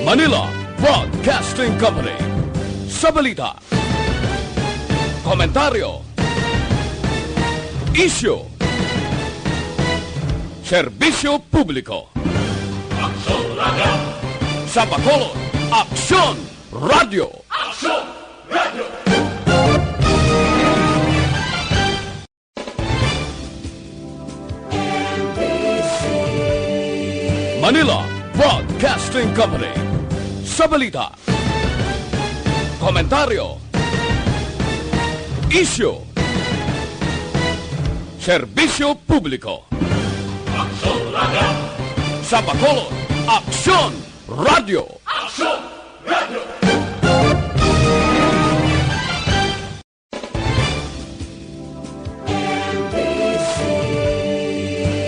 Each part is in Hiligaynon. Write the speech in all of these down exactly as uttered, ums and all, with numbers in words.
Manila Broadcasting Company. Sa balita, komentaryo, isyu, serbisyo publiko. Aksyon Radio. Sa Bacolod, Aksyon Radio. Aksyon Radio. Manila Broadcasting Company. Sa balita, komentaryo, isyu, serbisyo publiko. Aksyon Radio. Sa Bacolod, Aksyon Radio. Aksyon Radio.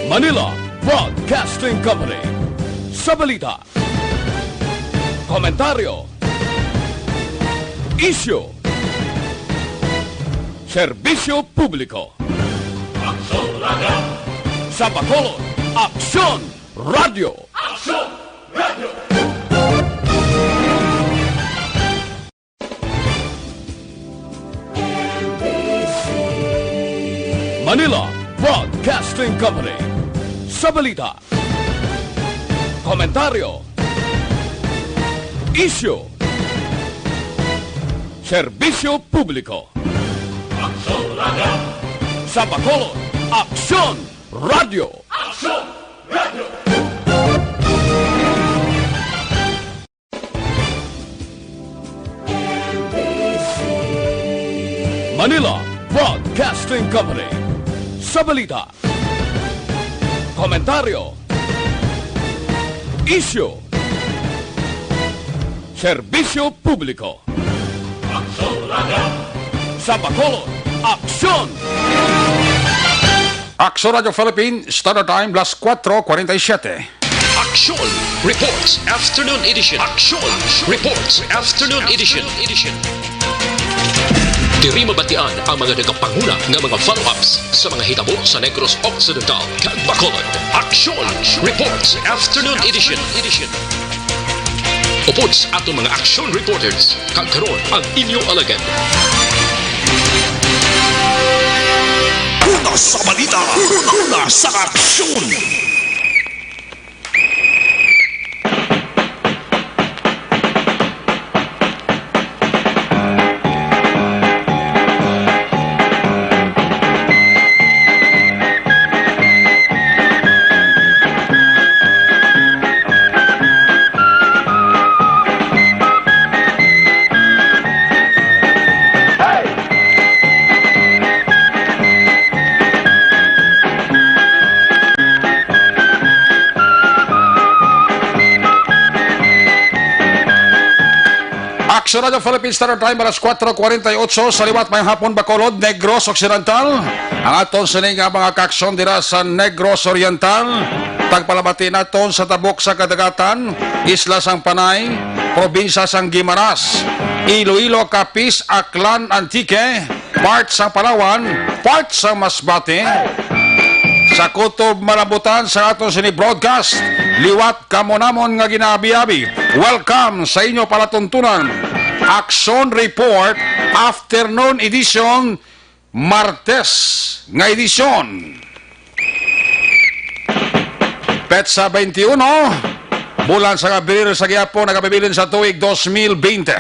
Manila Broadcasting Company. Sa balita, komentaryo, isyu, serbisyo publiko. Aksyon Radio. Sa Bacolod, Aksyon Radio. Aksyon Radio. Manila Broadcasting Company. Sa balita, komentaryo, isyu, serbisyo publiko. Aksyon Radio. Sa Bacolod, Aksyon Radio. Aksyon Radio. Manila Broadcasting Company. Sa balita, komentaryo, isyu, serbisyo publiko. Aksyon Radio. Sa Bacolod, Aksyon. Aksyon Radio Philippine Standard Time, las cuatro cuarenta y siete. Aksyon Reports Afternoon Edition. Aksyon Reports Afternoon Edition. Diri mabatian ang mga nagapanguna nga mga follow-ups sa mga hitabo sa Negros Occidental kag Bacolod. Aksyon Reports Afternoon Edition. Upod sa aton mga aksyon reporters, kag karon ang inyo alagad. Una sa balita, una sa aksyon. Aksyon Radio Philippine Standard Time, alas kuwatro kuwarenta y otso sa liwat, maayong hapon, Bacolod, Negros Occidental. Ang aton sini nga mga kaaksyon dira sa Negros Oriental, tagpalabati naton sa tabok sa kadagatan, isla sang Panay, probinsya sang Guimaras, Iloilo, Capiz, Aklan, Antique, part sang Palawan, part sang Masbate. Sa kutob malambutan sa aton sini broadcast, liwat kamo namon nga ginaabi-abi. Welcome sa inyo palatuntunan, Aksyon Report, Afternoon Edition, Martes nga edisyon. Petsa twenty-one, bulan sang Abril sa gihapon, nagapabilin sa tuig dos mil bente.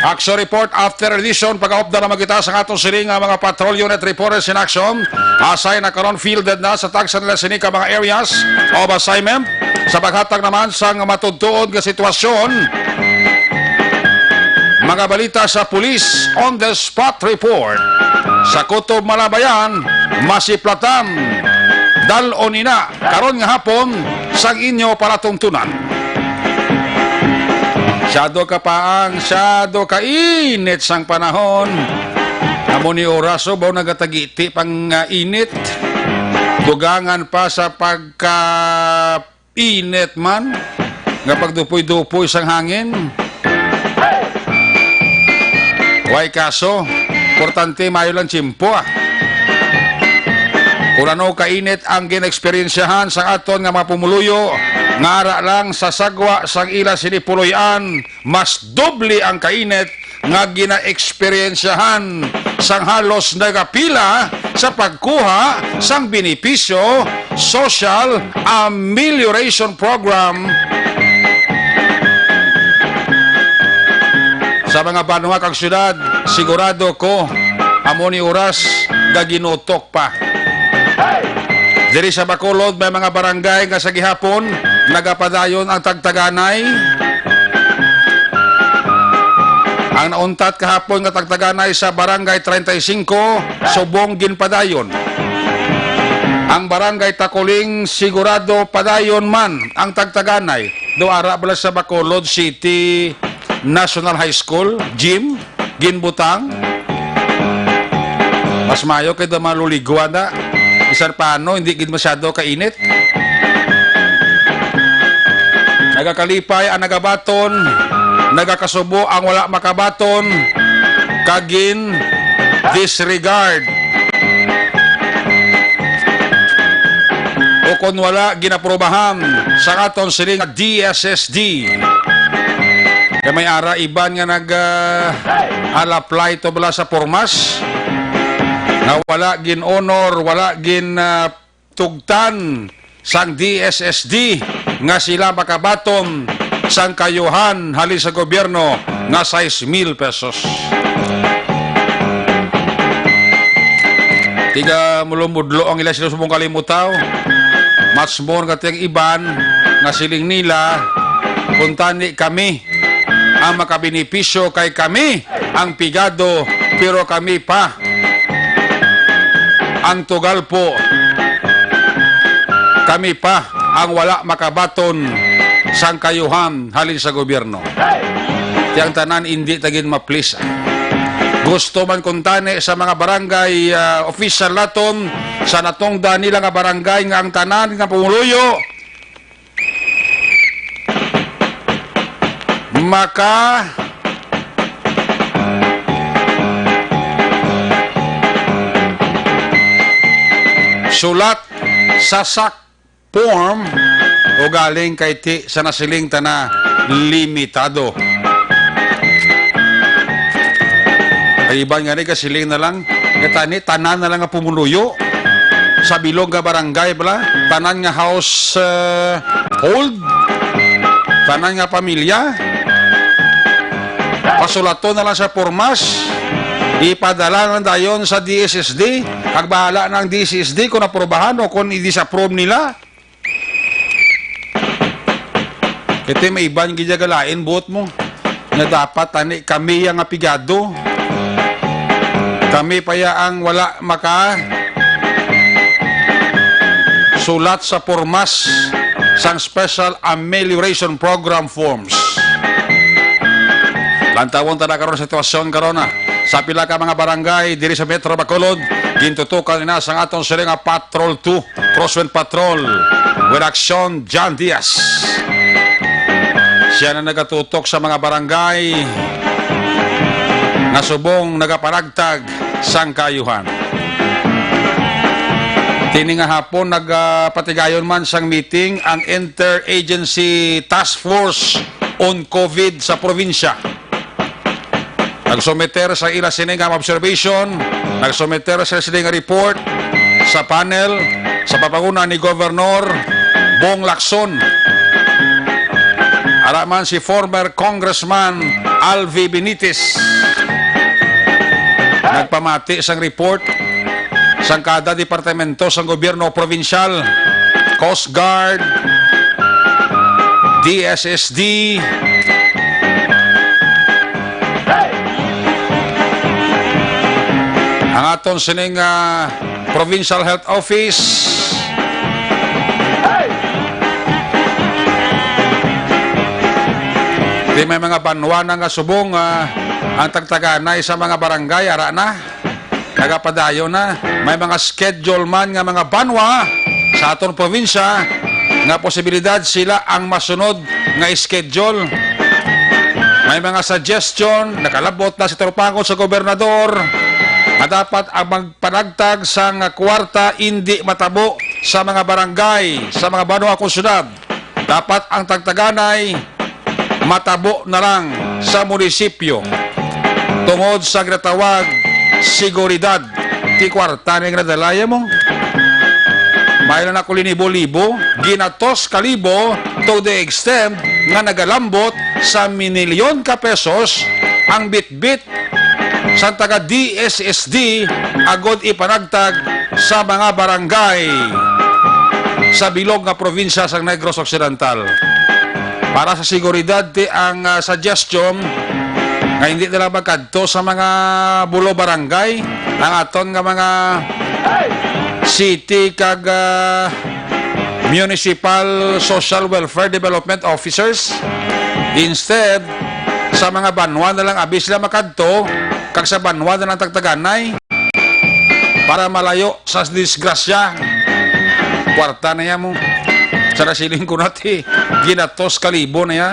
Aksyon Report After Edition, pagaupda naman kita sa aton sini nga mga patrol unit reporters in action. Assign na karon, fielded na sa tagsa nila sini ka mga areas of assignment sa paghatag naman sang matudtuod nga sitwasyon. Mga balita sa Police on the Spot Report. Sa Kutob Malabayan, masiplatan. Dal-on ina, karon nga hapon, sang inyo palatuntunan. Syado ka paang, syado ka init sang panahon. Amo ni oras, oh, baw nagatagiti pang, ah, init. Dugangan pa sa pagka init man, nga pagdupoy-dupoy sang hangin. Way kaso, importante maayo lang tiyempo, ah. Kung ano kainit ang ginaeksperyensyahan sang aton nga mga pumuluyo, nga ara lang sa sagwa sang ila sini puloy-an, mas doble ang kainit nga ginaeksperyensyahan sang halos nagapila sa pagkuha sang benepisyo, Social Amelioration Program. Sa mga banwa kag syudad, sigurado ko, amo ni oras nga ginutok pa. Diri sa Bacolod, may mga barangay nga sa gihapon nagapadayon ang tagtaganay. Ang nauntat kahapon nga tagtaganay sa Barangay treinta y cinco, subong ginpadayon. Ang Barangay Taculing, sigurado padayon man ang tagtaganay. Do ara bala sa Bacolod City National High School gym ginbutang. Mas maayo kay daw maluligwa na. Bisan paano, hindi gid masyado kainit. Nagakalipay ang nagabaton, nagakasubo ang wala makabaton, kag gin disregard o kon wala ginaprobahan sa aton siling D S S D. Kay may ara iban nga nag, ah, alaplay to bala sa pormas nga wala gin-honor, wala gin, ah, tugtan sang D S S D nga sila makabaton sang kayuhan halin sa gobyerno nga sais mil pesos. Tiga mulumudlo ang ila sila subong kalimutaw. Much more nga tiyang iban nga siling nila, kuntani kami ang makabenepisyo kay kami ang pigado, pero kami pa ang tugalpo, kami pa ang wala makabaton sang kayuhan halin sa gobyerno. Ti ang tanan indi ta gid ma-please. Gusto man kuntani sa mga barangay, ah, official naton sa natungdan nila nga barangay nga ang tanan nga pumuluyo maka sulat sa sak form o galing kay ti sa nasiling ta na limitado. Ay, iban nga ni kasiling na lang, nga tani, tanan na lang nga pumuluyo sa bilog nga barangay bala, tanan nga house, eh, hold, tanan nga pamilya, pasulaton na lang sa pormas, ipadala na dayon sa D S S D, kag bahala na ang D S S D kung aprubahan o kung i-disapprove nila. Kay ti may iban gid ya galain buot mo nga dapat tani kami ya nga pigado. Kami pa ya ang wala maka sulat sa pormas sang Special Amelioration Program forms. Lantawon ta na karon ang sitwasyon karon, ah, sa pila ka mga barangay diri sa Metro Bacolod, gintutukan na sang aton sila nga Patrol two. Crosswind Patrol with Action John Diaz. Siya na nagatutok sa mga barangay nga subong nagapanagtag sang kaayuhan. Tini nga hapon, nagapatigayon man sang meeting ang Interagency Task Force on COVID sa probinsya. Nagsumiter sa ila sini nga observation, nagsumiter sa sini nga report sa panel sa pagpanguna ni Governor Bong Lacson. Ara man si former Congressman Alvi Benitez. Nagpamati sang report sang kada departamento sang gobyerno probinsyal, Coast Guard, D S S D, ang aton sining, ah, Provincial Health Office. Di may mga banwa na nga subong, ah, ang tagtaganay sa mga barangay, ara na. Nagapadayon na. May mga schedule man nga mga banwa sa aton probinsya nga posibilidad sila ang masunod nga schedule. May mga suggestion, nakalabot na si Tropangol sa gobernador. nga dapat ang magpanagtag sang kwarta indi matabo sa mga barangay, sa mga banwa kon syudad. Dapat ang tagtaganay matabo na lang sa munisipyo tungod sa ginatawag seguridad. Ti kwarta na nga nadala ya mo. May na ako linibo-libo, ginatos ka libo to the extent nga nagalambot sa minilyon ka pesos ang bitbit sang taga D S S D agod ipanagtag sa mga barangay sa bilog nga probinsya sang Negros Occidental. Para sa seguridad, ti ang, ah, suggestion nga hindi na lang magkadto sa mga bulo barangay ang aton nga mga city kag, ah, municipal social welfare development officers. Instead, sa mga banwa na lang abi sila makadto, kag sa banwa na lang tagtaganay para malayo sa disgrasya. Kwarta na ya mo. Sa nasiling ko nati, ginatos ka libo na ya.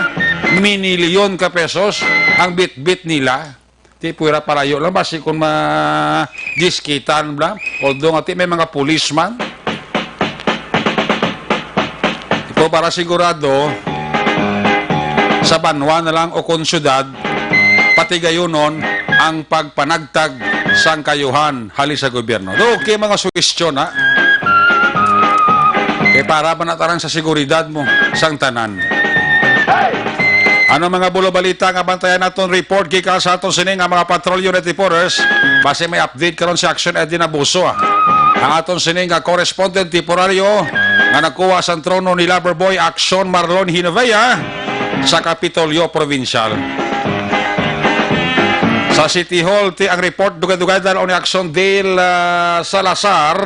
Minilyon ka pesos ang bitbit nila. Ti pwera palayo lang, basi kung ma-diskitan bla. Although nga ti may mga policeman. Ito para sigurado, sa banwa na lang o kon syudad, patigayunon ang pagpanagtag sang kayuhan hali sa gobyerno. Do, okay, mga suwestyon, ha? Kay para ba na tarang sa seguridad mo, sang tanan. Ano mga bulo balita nga bantayan naton report gikan sa aton sini nga mga patrol unit reporters? Basi may update karon si Action Eddie Nabuso, ah. Ang aton sini nga correspondent temporaryo nga nakuha sa trono ni Loverboy Action Marlon Hinovea sa Kapitolyo Provincial. Sa City Hall, ti ang report dugay-dugay dala ni Action Dale, ah, Salazar.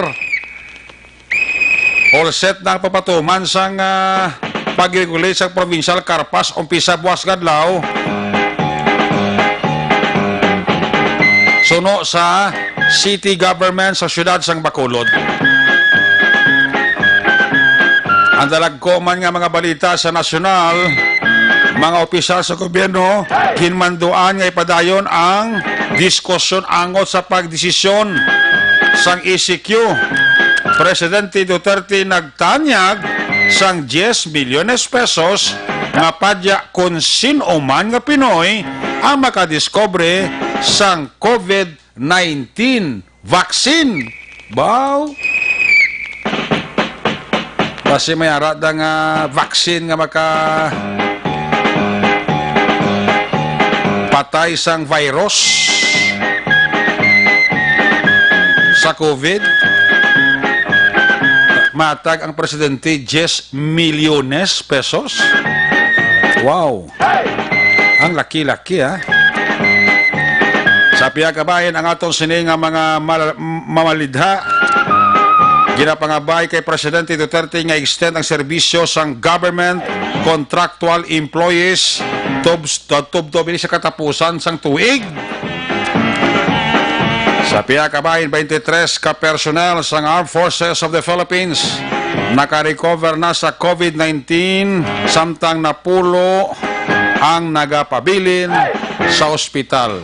All set na ang papatuman sang, ah, pag-regulate sa provincial carpas umpisa buwas nga adlaw. Suno sa city government sa siyudad sang Bacolod. Ang dalagko man nga mga balita sa nasyonal, mga opisyal sa gobyerno ginmanduan nga ipadayon ang diskusyon angot sa pagdesisyon sang E C Q. Presidente Duterte nagtanyag sang diyes milyones pesos nga padya kon sin-o man nga Pinoy ang makadiskubre sang COVID nineteen vaccine. Baw? Basi may ara da nga vaccine nga maka patay sang virus sa COVID. Matag ang presidente, diyes milyones pesos. Wow. Ang laki-laki, ha? Sa pihak kabahin, ang aton sini nga mga mal-, mamalidha, ginapangabay kay Presidente Duterte nga extend ang serbisyo sang government contractual employees tub-, tubtob ini sa katapusan sang tuig. Sa pihak kabahin, twenty-three ka personnel sang Armed Forces of the Philippines naka-recover na sa COVID nineteen, samtang napulo ang nagapabilin sa ospital.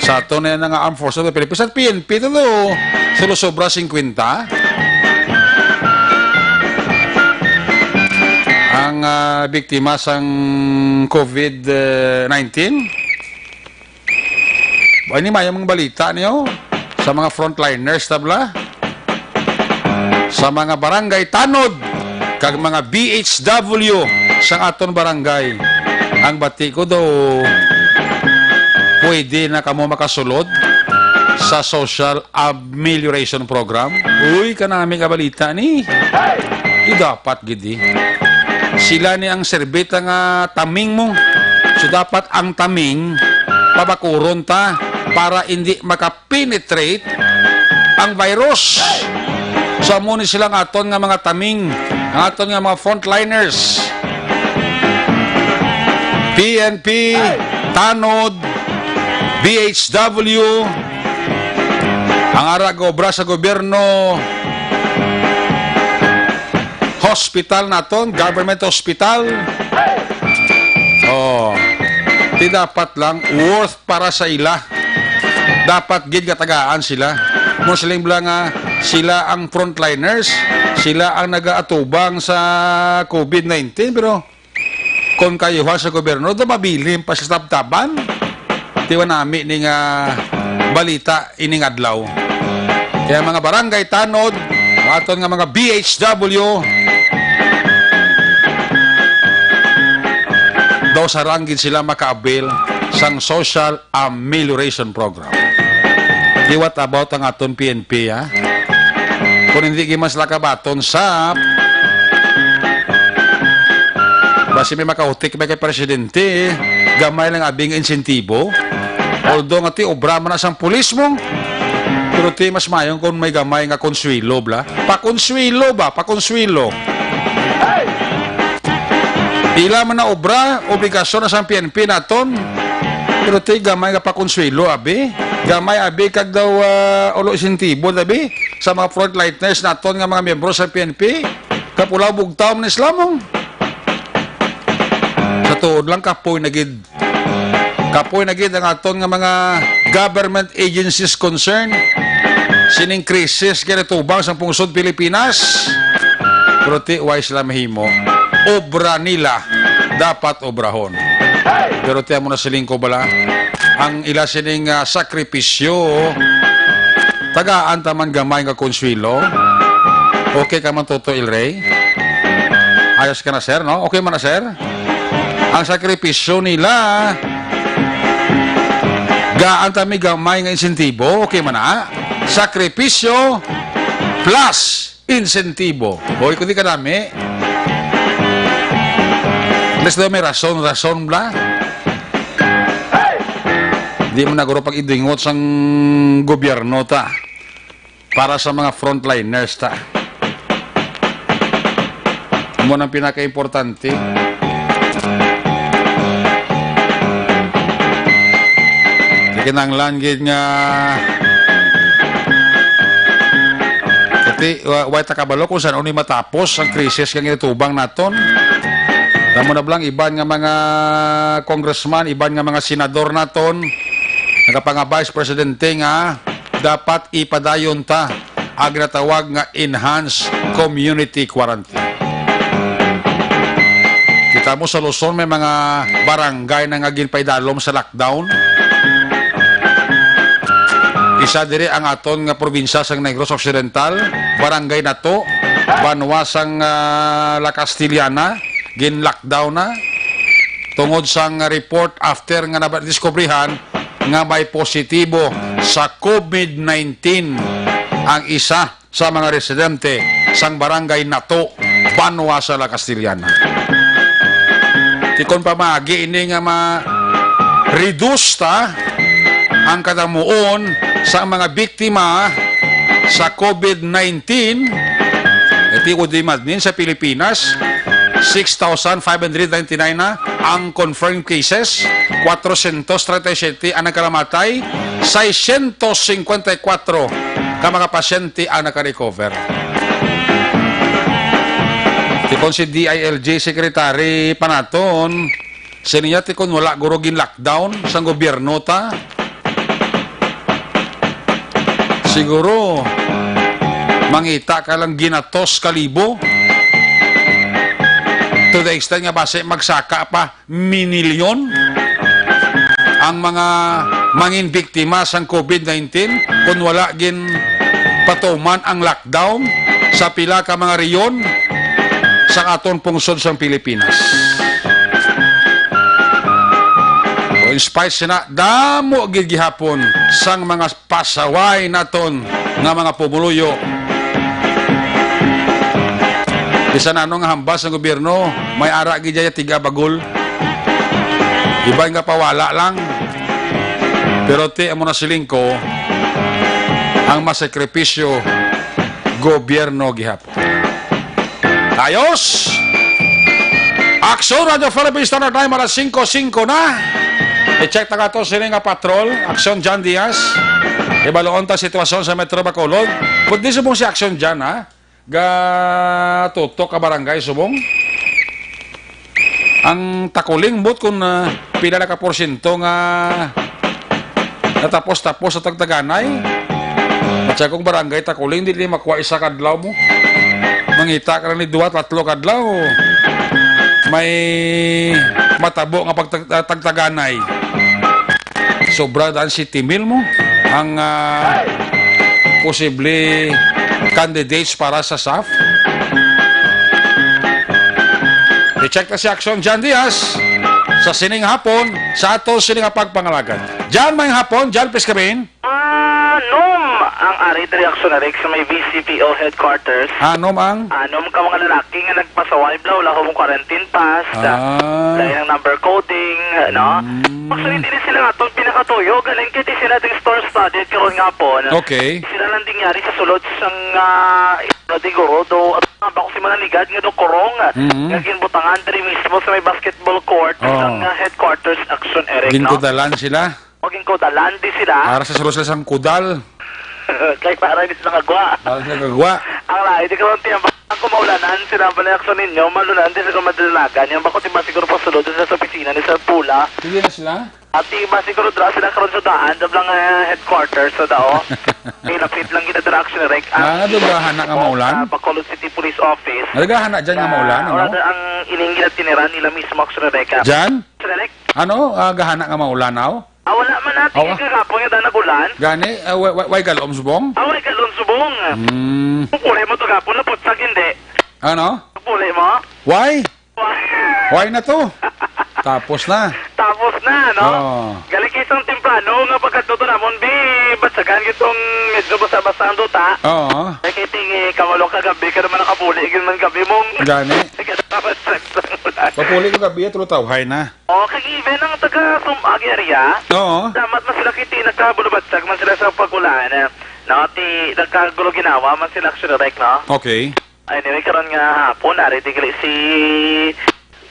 Sa ato na nga Armed Forces of the Philippines, sa P N P, ito, sulo sobra fifty. Ang, ah, biktima sang COVID nineteen. Wa ni mayo mga balita niyo sa mga frontliners, tabla? Sa mga barangay tanod kag mga B H W sang aton barangay. Ang bati ko daw, pwede na kamo makasulod sa social amelioration program. Uy, kanami ka balita ni. Di dapat gidi. Sila ni ang serbita nga taming mo. So dapat ang taming pabakuron ta para hindi maka-penetrate ang virus. So amo ni sila nga aton nga mga taming, ang aton nga mga frontliners. P N P, tanod, B H W, ang ara nga obra sa gobyerno, hospital naton, government hospital. Oh, ti dapat lang worth para sa ila. Dapat gid nga tagaan sila. Mo siling bala nga sila ang frontliners, sila ang nagaatubang sa covid nineteen, pero kon kayuhan sa gobyerno, daw mabilin pa sa tabtaban. Tiwa nami ni nga balita ining adlaw. Kaya mga barangay tanod, aton nga mga B H W, daw sarang gid sila makaabil sang social amelioration program. Di, what about ang aton P N P, ha? Kung hindi gid man sila kabaton sa, basi may makahutik ba kay presidente, gamay lang abi nga insentibo. Although nga ti obra man na sang pulis mo, pero ti mas mayong kung may gamay nga konsuelo, bla. Pakonsuelo ba? Pakonsuelo. Ila man na obra, obligasyon na sang P N P naton. Pero ti gamay nga pakonsuelo, abi. Gamay, abi, kag daw, ah, ulo insentibo, abi, sa mga frontliners naton nga mga miyembro sa P N P. Kapulaw bugtaw man islamong. Sa tuod lang, kapoy na gid. Kapoy na gid ang aton nga mga government agencies concerned sining krisis nga natubang sang pungsod Pilipinas. Pero ti, way sila mahimo. Obra nila, dapat obrahon. Pero ti, amo na siling ko bala, ang ila sining, ah, sakripisyo, tagaan ta man gamay nga konsuelo. Okay ka man, Toto El Rey? Ayos ka na, sir, no? Okay man na, sir? Ang sakripisyo nila, gaan ta mi gamay nga insentibo, okay man na? Sakripisyo plus insentibo. Hoy, kundi ka nami. At least daw may rason, rason bla. Di mo na guro pag-idingot sang gobyerno ta. Para sa mga frontliners ta. Amo nang pinakaimportante. Di kinahanglan gid nga, kati, wa-, way ta kabalo kung san-o ni matapos ang krisis nga ginatubang naton. Tamo na bala ang iban nga mga congressman, iban nga mga senador naton, nga panga-vice presidente nga dapat ipadayon ta ang ginatawag nga enhanced community quarantine. Kita mo sa Luzon, may mga barangay na nga ginpaidalom sa lockdown. Isa diri ang aton nga probinsya sang Negros Occidental, Barangay Nato, banwa sang, ah, La Castellana, gin-lockdown na tungod sang report after nga nadiskubrihan nga may positibo sa covid nineteen ang isa sa mga residente sang Barangay Nato, banwa sa La Castellana. Ti kon pamagi ini nga ma-reduce ta ang kadamuon sa mga biktima sa covid nineteen, iti, kundi madnin sa Pilipinas, six thousand five hundred ninety-nine na ang confirmed cases, kwatro sientos treinta y siete ang nagkalamatay, seiscientos cincuenta y cuatro ka mga pasyente ang naka-recover. Ti kon si D I L G Secretary pa naton, siniya ti kon wala guro gin-lockdown sang gobyerno ta, siguro mangita ka lang ginatos ka libo, to the extent nga basi magsaka pa minilyon ang mga mangin biktima sang covid nineteen kon wala gin patuman ang lockdown sa pila ka mga rehiyon sa aton pungsod sang Pilipinas. Pero in spite sina, damo gid gihapon sang mga pasaway naton nga mga pumuluyo. Bisan ano nga hambal sang gobyerno, may ara gid dyan tiga bagol. Iban nga pawala lang. Pero ti, amo na siling ko, ang masakripisyo, gobyerno gihapon. Ayos! Aksyon Radio Philippines Standard Time, alas singko singko na. I-check ta kato sini nga patrol, Aksyon John Diaz. Ibaluon ta sitwasyon sa Metro Bacolod. Pwede subong si Aksyon John, ha? Ga tutok ka barangay subong. Ang takuling bot kung, ah, pila na ka porsyento nga Natapos-tapos sa tagtaganay. At sa akong barangay, Takuling, di ni makuha isa kadlaw mo. Mangita ka na ni duwa, tatlo kadlaw. May matabo nga pagtag-, ah, tagtaganay. Sobra daan siyete mil mo ang, ah, posible candidates para sa SAF. I-check na si Action John Diaz sa sining hapon sa ato sining pagpangalagad. John, may hapon. John, please come in. Anom ang ari diri, Action Eric, sa may V C P O headquarters. Anom ang? Anom ka mga lalaki nga nagpasaway, bla, wala ko mong quarantine pass. Ah. Lain ang number coding, no? Mm. Actually, hindi na sila nga itong pinakatuyo. Galing kay di sila ding star-studded karon nga po, no? Okay. Sila lang din yari sa sulod sang, ah, di guro, do, at mga bako si mga ligad nga do kurong, Mm. nga ginbutangan diri mismo sa may basketball court Oh. sang, ah, headquarters, Action Eric, no? Ginkudalan sila? O, ginkudalan di sila. Para sa sulod sila sang kudal. Kay para di sila kagwa. Para sila kagwa. Ang lain, di karon tiyang baka kung maulanan sila ang balay, Action, ninyo, malunan di sila madalagan. Yung bako, di ba, siguro pasulod sila sa opisina ni Sir Pula? Sige na sila. At di ba, siguro dra sila karon sa daan, dab lang, eh, headquarters sa dao. May lapit lang gina dira, Action Eric. Ah, ano, gahana nga maulan? Ah, Bacolod City Police Office. Nagahana dyan nga maulan, ano? Wala na ang ining ginatiniran nila mismo, Action Eric. Dyan? Action Eric? Ano? Ah, gahana nga maulan, aw? Ah, wala man natin Awa. Kagapon nga daan nag-ulan. Gani, ah, wa-, wa-, way galom subong? Ah, way galom subong. Hmm. Pupuli mo to gapon, naputsag hindi. Ano? Pupuli mo? Why? Why? Why na to? Tapos na. Tapos na, no? Oo. Galing kay isang temprano nga pagkadto to namon, bi, batsagan itong medyo basa-basa ang duta. Oo. Ay, kay tingi, kamalo kagabi ka naman nakapuli, yun man gabi mong Gani. Nagkatabatsag sa ulan. Papuli ko gabi, tulutawhay na. Oh, kag even ang taga Sumag area, Oo. Salamat man sila kay ti nagkabulubatsag man sila sa pag-ulan, eh. No, ti nagkagulo ginawa man sila, Action Eric, no? Okay. Anyway, karon nga hapon, ari di gali si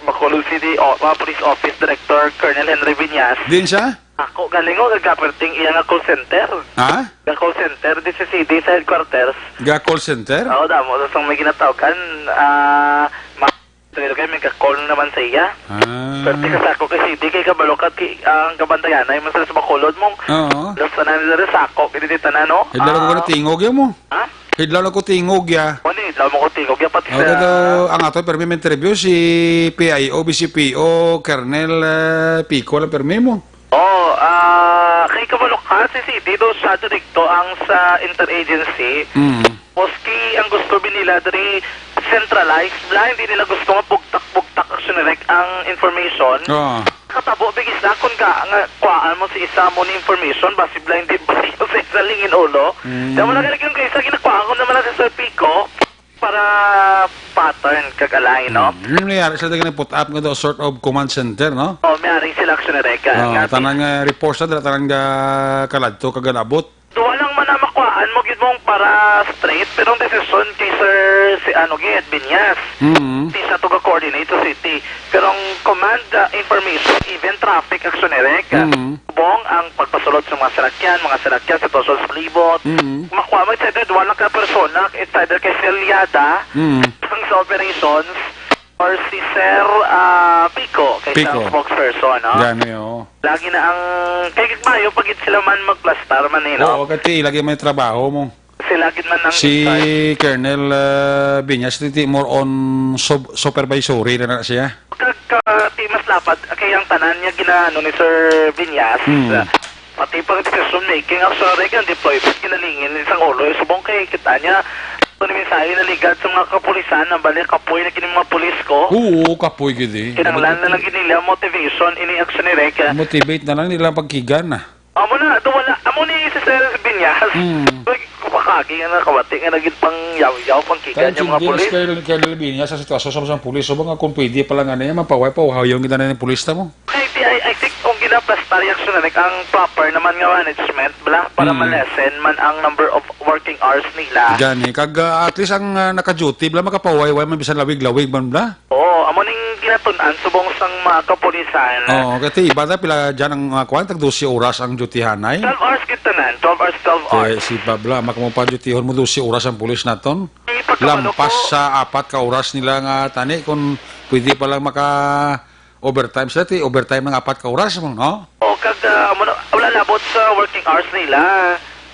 Bacolod City o, uh, Police Office Director Colonel Henry Viñas. Din siya? Ako galing, oh, nagaperting iya nga call center. Ha? Nga call center, di si C D sa headquarters. Ga call center? Oo, damo. Sa may ginatawgan, ah, ma-, Pero kay may kakol naman sa iya. Ah. Pero tika sa ako kay C D, kay kabalo ka, ki-, ang kabantayan ay man sila sa Bacolod mong Oo. Los tanan nila sa ako, kini di tanan, no? Hidlaw ko Ah. na tingog ya mo. Ha? Hidlaw ko tingog ya. Wala, hidlaw mo ko tingog ya, pati Okay, sa to, ang ato, pero may interview si P I O, V C P O, Colonel, eh, Pico lang, pero may mo. Oh, ah, kay kabalo ka, si C D daw siya direkto ang sa interagency. Mm. Maski ang gusto bi nila diri centralized, bla, hindi nila gusto nga bugtak-bugtak, Action Eric, ang information. Oo. Katabo bigis na kun ka nga kuhaan mo si isa mo ni information, basi bla hindi basi sa isa lingin ulo. Mm. Kaya mo na galing yung kaisa, ginakuhaan ko naman na si Sir Pico para pattern kag alay, no? Mm. Yun nangyari sa dagang put up nga daw, sort of command center, no? Oh, may ari sila, Action Eric, ah, Oo, nga tanan nga reports na dira, tanan nga kaladto kag nabot. Duwa lang man ang makuhaan mo gid mong para straight, pero ang desisyon kay Sir si ano gid, Binyas. Mm. Di siya to ga-coordinate sa city. Pero ang command, uh, information, even traffic, Action Eric, uh, Mm. bong ang pagpasulod sa mga salakyan, mga salakyan, sitwasyon sa palibot. Mm. Makuha mo, it's either duwa lang ka persona, it's either kay Sir Liada, Mm. ang sa operations, or si Sir, ah, Pico, kay Pico. Sa spokesperson, no? Gani, oo. Lagi na ang, kay kagmayo, pag sila man magplastar man, eh, no? Oo, kati, lagi may trabaho mo. Sila gid man ang Si in-charge. Colonel, ah, Viñas, titi, more on sub-, supervisory na na siya. Kag, ah, ti mas lapad, kay ang tanan niya ginaano ni Sir Viñas, Hmm. ah, Pati pa decision making, ang sorry kay ang deployment, kinalingin ni sang ulo. Eh, subong kay kita niya, ito ni mensahe na ligad sa mga kapulisan, ang balik, kapoy na kini mga pulis ko. Oo, kapoy gid eh. Kinahanglan na lang gid nila motivation, ini action ni Rek, ah. Motivate na lang nila pagkigan na. Amo na, ito wala. Amo ni si Sir Binyas. Hmm. Uy, kupakagi nga nakawati nga naging pang yaw-yaw, pang kigan Kaya yung mga intindi pulis. Kay, kay Lalabini sa sitwasyon sa mga pulis, so mga kung pwede pala nga na yan, mapaway, pauhaw yung ginawa ng pulis na mo. Ay, di, I, I think kung ginaplastar yung tsunami, ang proper naman nga management, bla, para Mm. ma-lessen man ang number of working hours nila. Gani, kag, ah, at least ang, ah, naka-duty, bla, makapawayway man bisan lawig-lawig man, bla. Oo, amo ning ginatun-an subong sang mga kapulisan. Oo, kasi iba na pila dyan ang, ah, kwan, tag dose oras ang dutyhanay. Twelve hours kita na, twelve hours, twelve hours. Eh, si Pabla, makamupa dutyhon mo dose oras ang pulis naton. Ipagkabalo Lampas ko. Sa apat ka oras nila nga tani, kung pwede pa lang maka Overtime sila, ti overtime nga apat ka oras mo, no? O, kag, ah, amo na, wala labot sa working hours nila.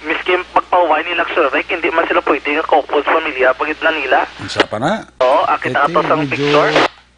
Miski magpahuway nila, Sir Rick, hindi man sila pwede nga kaupod sa pamilya, pagid na nila. Unsa pa na? Oo, akit Eh, ato ti sang medyo picture.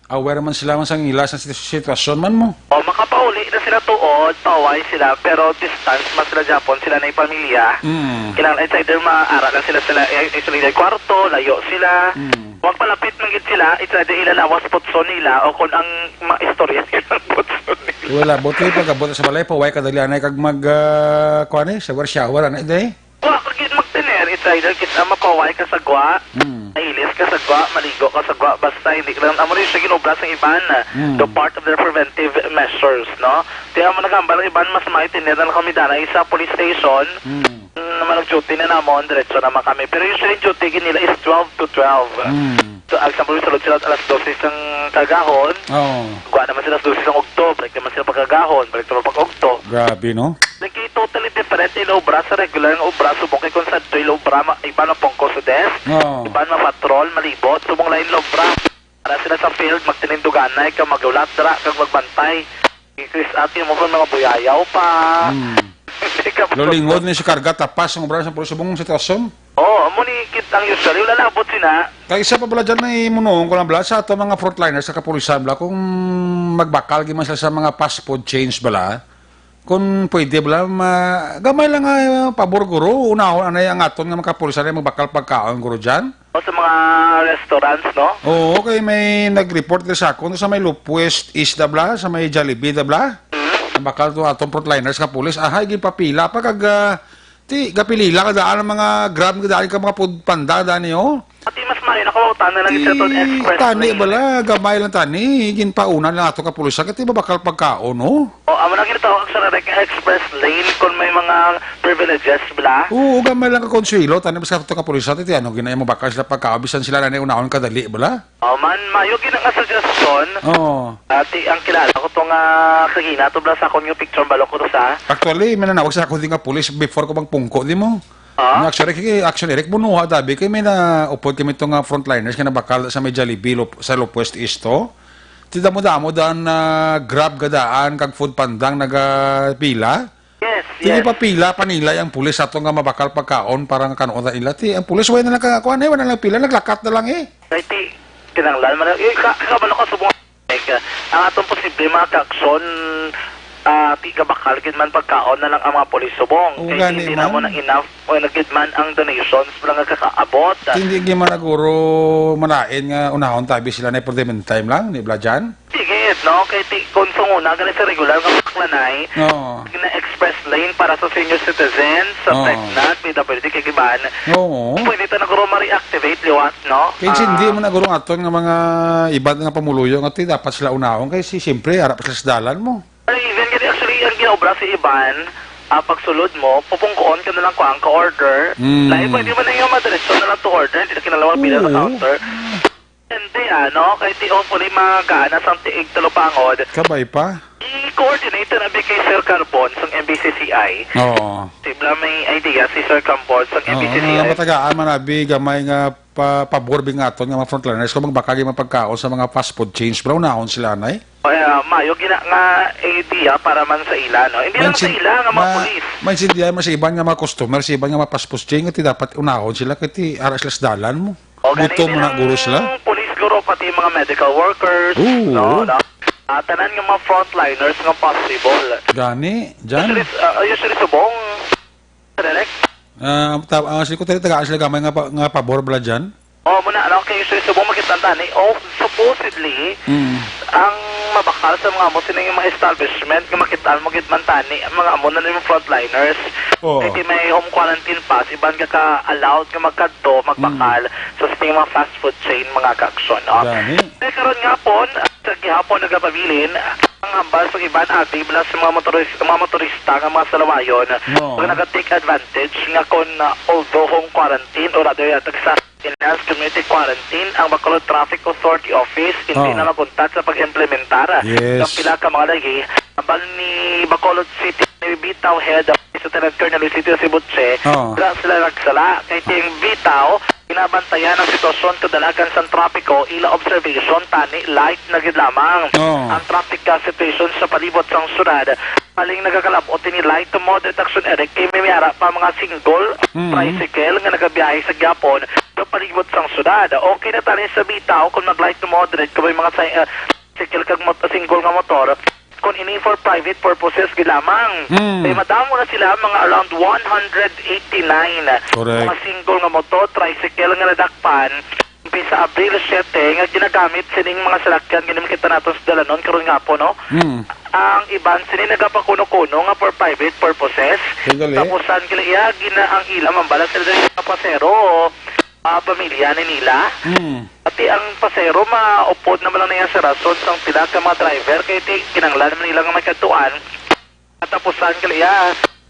Aware man sila man sang ila sa situ-, sitwasyon man mo. O, makapauli na sila tuod, pahuway sila, pero distance man sila, Japon, sila na yung pamilya. Mm. Kinahanglan, it's either maara lang sila, sila, eh, sila yung kwarto, layo sila. Mm. Wag palapit man gid sila, it's either ila lawas putson nila o kung ang maistorya ilang putson nila. Wala, buti pag-abot sa balay, pahuway ka dali anay kag mag, ah, kuwan eh, shower, shower, anay, day? Wa ka gid magtener, it's either kita mapahuway ka sa gwa, Hmm. mailis ka sa gwa, maligo ka sa gwa, basta hindi ka lang, amo rin siya ginobra sa iban, ah, Hmm. the part of their preventive measures, no? Kaya mo nagambal ang iban, mas may tener na lang kami danay sa police station. Hmm. Mm, naman ang duty na namon, diretso naman kami. Pero usually, duty gid nila is twelve to twelve. Mm. So, example, sulod sila alas dose sang kagahon. Oo. Gwa naman sila alas dose sang ugto, balik naman sila pagkagahon, balik naman pag-ugto. Grabe, no? Like, totally different ila obra sa regular nga obra, subong kay kung sa ila obra, ma-, iban mapungko sa desk, Oo. iban mapatrol, malibot, subong lain la obra. Para sila sa field, magtininduganay ka, maglulat dira, kag magbantay. Chris, ate mo kung mga buyayaw pa. Hmm. Hindi ka Lulingod ni si karga, tapas ang obra sa pulis. Subong sitwasyon. Oo, amo ni kit ang usual. Wala labot sina. Kay isa pa bala dyan, may munuon ko lang bala sa ato mga frontliners sa kapulisan bala, kung magbakal gid man sila sa mga fast food chains bala, kung pwede bala, ma-, gamay lang nga, eh, pabor, guro, unahon anay ang aton nga mga kapulisan ay magbakal pagkaon, guro, dyan. O sa mga restaurants, no? Oo, kay may nag-report diri sa akon sa may Lopwest East da bala, sa may Jollibee da bala. Mm. Ang bakal to atong frontliners nga pulis, ahay, ginpapila pa kag, ah, ti, gapilila ka daan ang mga Grab, ka daan ka mga food panda, daan niyo. Pati mas maayo na kung tana lang Ti, sa aton express tani lane. Bala, gamay lang tani, ginpauna lang ato ka pulis, kay ti mabakal pagkaon, no? O, amo na ginatawag sa direct express lane kung may mga privileges bala. Oo, gamay lang ka konsuelo, tani basta ato ka pulis, ti ano, ginaya mo bakal sila pagkaon, bisan sila na unahon kadali bala. O, man, mayo gina nga suggestion. Oo. Ati, ang kilala ko to nga kagina to bala sa akon yung picture, balo ko to sa. Actually, may nanawag sa ako di nga pulis before ko bang pungko, di mo? Ah? Nga, actually, kay, actually, Eric, bunuha, dabi, kay may na upod kami to nga frontliners nga nabakal sa may Jollibee, Lop-, sa Lopwest East to. Ti damo-damo daan na Grab gadaan kag food pandang nagapila. Yes, Ti yes. Ipapila pa nila ang pulis ato nga mabakal pagkaon para nga kanuon ta nila. Ti ang pulis wala na lang ka-, kuan, eh, wala na lang pila, naglakat na lang eh. Kay ti, kinanglan man, eh, ka, ka, ano ka subong, like, ah, ang atong posible mga kaaksyon, ah, ti gabakal gid man pagkaon na lang ang mga pulis subong. Oo, Kay gani hindi na man. Mo na enough, o na gid man ang donations wala nga kakaabot. Hindi gid man naguro malain nga unahon tabi sila na for the meantime lang, ni Blajan? Sige, no? Kay ti, kung sunguna, gani sa regular nga baklanay, Oo. na express lane para sa senior citizens, sa Oo. pregnant, P W D, kay iban. Oo. Pwede ta naguro ma-reactivate liwat, no? Kay Ah. hindi man naguro aton nga mga iban nga pamuluyo nga ti dapat sila unahon kay si siyempre ara pa sila sa dalan mo. Ay, even gani, actually, ang ginaobra sa iban, ah, pagsulod mo, pupungkoon ka na lang ko ang ka-order. Mm. Lain, pwede man na yung madiretso na lang to order, hindi na kinalawang pila sa Oo. counter. Hindi, ano, kay ti hopefully magaan na sang tiig talupangod. Kabay pa. I-coordinate na bi kay Sir Carbon sang M B C C I. Oo. Sibla may idea si Sir Carbon sang Oo, M B C C I. Nga matagaan man abi gamay nga pa, pabor bi nga aton nga mga frontliners kung magbakal yung mga pagkaon sa mga fast food chains, bro, naon sila, anay? Kaya mayo gina nga idea para man sa ila, no? Hindi lang sa Maintin-, ila nga mga ma-, pulis. Maintindihan man sa iban nga mga customer, sa iban nga mga fast food chain, nga ti dapat unahon sila, kay ti ara sila sa dalan mo. O, gani Gutom din na ang guro sila. Police guro, pati mga medical workers, Oo. no? Na, ah, tanan nga mga frontliners nga possible. Gani, dyan. Usually, ah, usually subong. Direct? Ah, ta-, ah, si Kuteri, tagaan sila gamay nga pa-, nga pabor bala dyan? O, muna, ano, kay usually subong makita tani. O, supposedly, Mm. ang mabakal sa mga amo, sila yung mga establishment, nga makita mo gid man tani, ang mga amo na yung frontliners. Oo. Kay ti may home quarantine pass, iban ka ka-allowed nga magkadto, magbakal Mm. sa sting mga fast food chain, mga kaaksyon, no? Gani. Kay karon nga pon, sa gihapon nagapabilin ang hambal sa iban abi bala sa mga motoris-, mga motorista nga mga salawayon Oo. nga naga-take advantage nga kon, uh, although home quarantine or rather, uh, tagsa enhanced community quarantine ang Bacolod Traffic Authority Office, hindi Oo. na maguntat sa pag-implementar Yes. ng pila ka mga lagi. Hambal ni Bacolod City Bitaw Head Lieutenant Colonel Luisito Sibuche, Oo. wala sila nagsala. Kay ting Bitaw, Nabantayan ang sitwasyon kadalagan sang trapiko, ila observation tani light na gid lamang. Oh. Ang traffic, ah, situation sa palibot sang syudad, paling nagakalab-ot ini light to moderate action, Eric, kay may ara pa mga single Mm. tricycle nga nagabiyahe sa gyapon sa palibot sang syudad. Okay na tani sa bitaw kung mag-light to moderate ka may mga si-, ah, tricycle kag mot-, single nga motor. Kung ini for private purposes gid lamang. Mm. Kay madamo na sila, mga around one hundred eighty-nine. Correct. Mga single nga motor, tricycle nga nadakpan, umpisa Abril siete, nga ginagamit sining mga salakyan, gani makita naton sa dalanon karon nga hapon, no? Mm. Ang iban sini nagapakuno-kuno nga for private purposes. Sandali. Tapusan kila iya, gina-, ang ila, mambala sila diri sa pasero, ah, pamilya ni nila. Mm. Pati ang pasero, maupod naman lang niya sa rason sang pila ka mga driver, kay ti-, kinahanglan naman nila nga may kadtuan. Katapusan kala iya,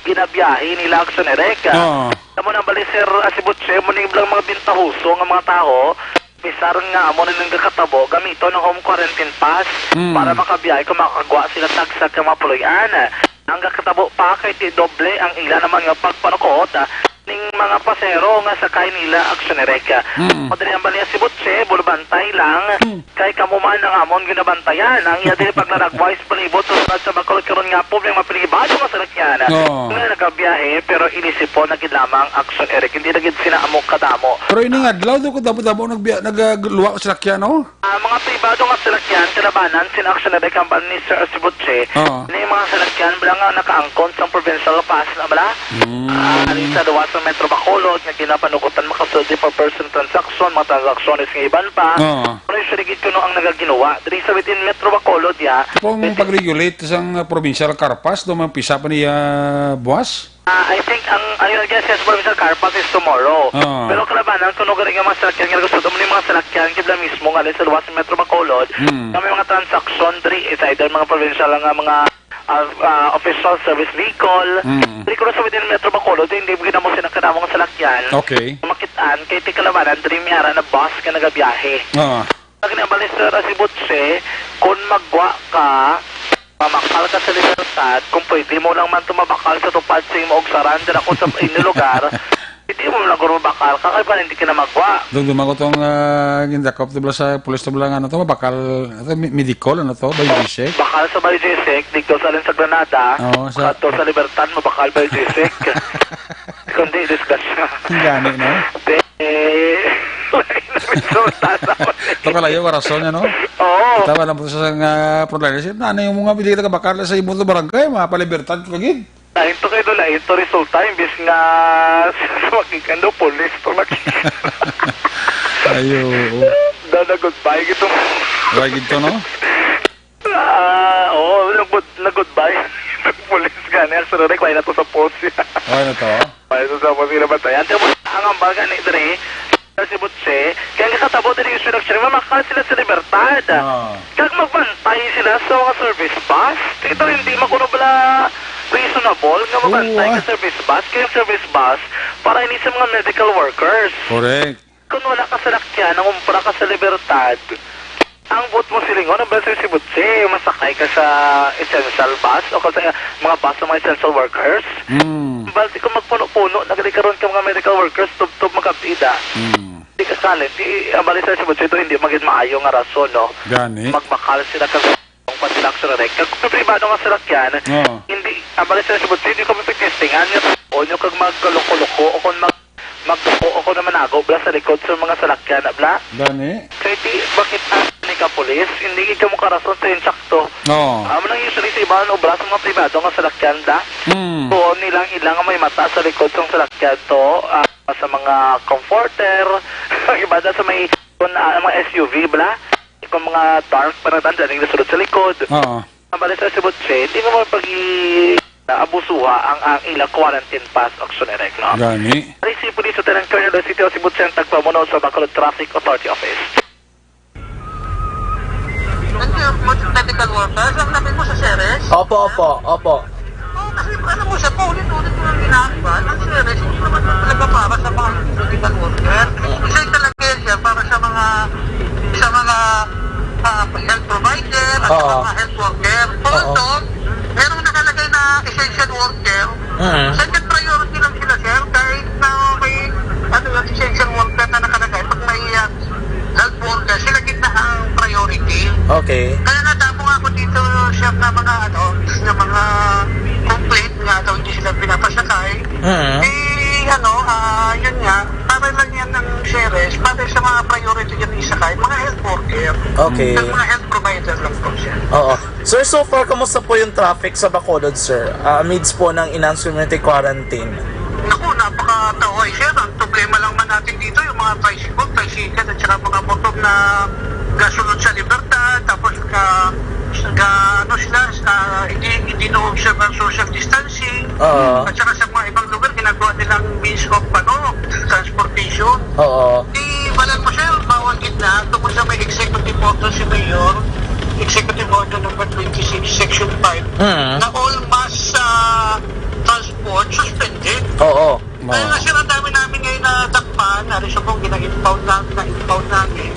ginabiyahe nila, Action Eric. Oo. Amo nang bali, Sir, ah, si Butche, mo ning ilang mga bintahoso nga mga tawo, bisar nga amo na nang gakatabo, gamiton ang home quarantine pass Mm. para makabiyahe kung makagwa sila tagsa ka mga puloy-an. Ang gakatabo pa kay ti doble ang ila naman nga pagpanukot, ah, ning mga pasero nga sakay nila, Action Eric. Mm. Madali ang bali, si Butche, bulbantay lang. Mm. Kay kamo man ang amon ginabantayan. Ang iya diri paglalagway sa palibot sa syudad sa Bacolod karon nga po may mga pribado nga salakyan Oo. nga nagabiyahe, pero inisipon na gid lamang, Action Eric. Hindi na gid sina amo kadamo. Pero ining adlaw, do ko damo-damo nagbiya-, nagluwa ka salakyan, no? Ah, mga pribado nga salakyan, kalabanan sin Action Eric, hambal ni Sir Asibutse, Oo. ni mga salakyan bala nga nakaangkon sang provincial pass na bala. Mm. Ah, ali sa luwas sa Metro Bacolod, nga ginapanugutan makasulod for person transaction, mga transactions nga iban pa. Oo. Pero usually gid kuno ang nagaginuwa diri sa within Metro Bacolod, ya. Kung Within pag-regulate sang, uh, provincial car pass, do man pisa pa niya buwas? Ah, I think ang, ang, I guess, yes, provincial car pass is tomorrow. Oo. Pero kalabanan, kuno gani nga mga salakyan, nga gusto mo ni mga salakyan, kibla mismo nga sa luwas sa Metro Bacolod, Mm. nga may mga transaction diri, it's either mga provincial nga mga, ah, ah, official service vehicle. Mm. Diri kuno sa within Metro Bacolod, hindi mo ginamo sila kadamo nga salakyan. Okay. Makitaan, kay ti kalabanan, diri may ara na bus nga nagabiyahe. Oo. Pag nabalik sa Rasibutse, kung magwa ka, mamakal ka sa Libertad, kung pwede mo lang man tumabakal sa tupad sa imo ugsaran, dira ko sa inyo lugar, hindi mo lang guro mabakal ka, kay pa hindi ka na magwa. Doon dumago tong, ah, gindakop, di ba, sa pulis, di ba, lang, ano to, mabakal, ano to, mi-, medical, ano to, biologic? Bakal sa biologic, dito sa Alin sa Granada, Oo, sa kadto sa Libertad, mabakal biologic. Kundi, disgrasya. Ang gani, no? Di, lain na resulta sa Ito kalayo, rason niya, no? Oo. Tama lang po sa nga problema. Siya, ano yung mga bili ka bakal sa imo to barangay, mga palibertad ko lagi. Lain to kayo, lain to resulta. Imbis nga sa makikando, police to makikando. Ayo, oo. Daw na goodbye gito. Why gito, no? Ah, oo, nag-, nag-goodbye. Police gani, ang sunod ay kuha na to sa post. Okay na to? Kuha na to sa post, sila bantayan. Tapos, ang ambal gani, dre, si Butse, kaya nga katabo diri yung sunod siya, mamakal sila sa Libertad. Ah. Kag magbantay sila sa mga service bus. Ito, hindi makuno bala reasonable nga magbantay Oo, ah. ka service bus. Kaya yung service bus, para ini sa mga medical workers. Correct. Kung wala ka salakyan, nangumpra ka sa Libertad, ang buot mo silingon, ang best si Butse, masakay ka sa essential bus o ka sa mga bus sa mga essential workers. Mm. Balti kung magpuno-puno, nagdi karon ka mga medical workers, tubtob magkapida. Mm. Di ka kalit, di, ang bali sa si Butse, ito hindi maging maayo nga rason, no? Gani. Magbakal sila ka Ang pati-luxury, Rek. Kag kung pribado nga salakyan, Oo. hindi, ang bali sa subot, hindi ko mapagtestingan nga o nyo kag magkaloko-loko o kung mag-, magduko o kung naman nago, bla, sa likod sa mga salakyan, bla. Gani? Kay ti, bakit ang ni ka pulis? Hindi gid ka mo karason sa insakto. Oo. Amo nang usually sa iba, obra sa mga pribado nga salakyan, bla. Hmm. Doon nilang ilang may mata sa likod sa salakyan to, ah, sa mga comforter, ang iba na sa may, kung, ah, mga S U V, bla. Kung mga dark pa na tanda, ning nasulod sa likod. Oo. Ang bali sa Cebu City, hindi mo pag-i-, naabusuha ang, ang ilang quarantine pass, Action Direct, no? Gani. Ay, si Police Lieutenant Colonel City o Cebu City ang tagpamuno sa Bacolod Traffic Authority Office. Thank you, Food Medical Workers. Ang lapit mo sa Ceres? Opo, opo, opo. Oo, kasi alam mo siya, paulit-ulit ko lang ginagawa. Ang Ceres, hindi naman talaga para sa mga medical worker. Isa talaga yan siya para sa mga, sa mga, ah, health provider at Oo. Sa mga health worker. Oo. Although, merong nakalagay na essential worker, Mm. second priority lang sila, sir, kahit na may, ano, yung essential worker na nakalagay priority yan isa kay mga health worker. Okay. Ang mga health provider lang po siya. Oo. Sir, so far, kamusta po yung traffic sa Bacolod, sir? Ah, amidst po ng enhanced community quarantine. Naku, napakataway, sir. Ang problema lang man natin dito, yung mga tricycle, tricycle, at saka mga motor na gasunod sa libertad, tapos ka, ka, ano sila, ah, hindi, hindi na-observe ang social distancing. Oo. At saka sa mga ibang lugar, ginagawa nilang means of, ano, transportation. Oo. Di, balan mo, sir, bawal gid na, tungkol sa may executive order si Mayor, executive order number twenty-six, section five, Mm. na all mass, ah, transport suspended. Oo. Kaya nga, sir, ang dami namin ngayon na dakpan, ari sa pong gina-impound namin, na-impound namin.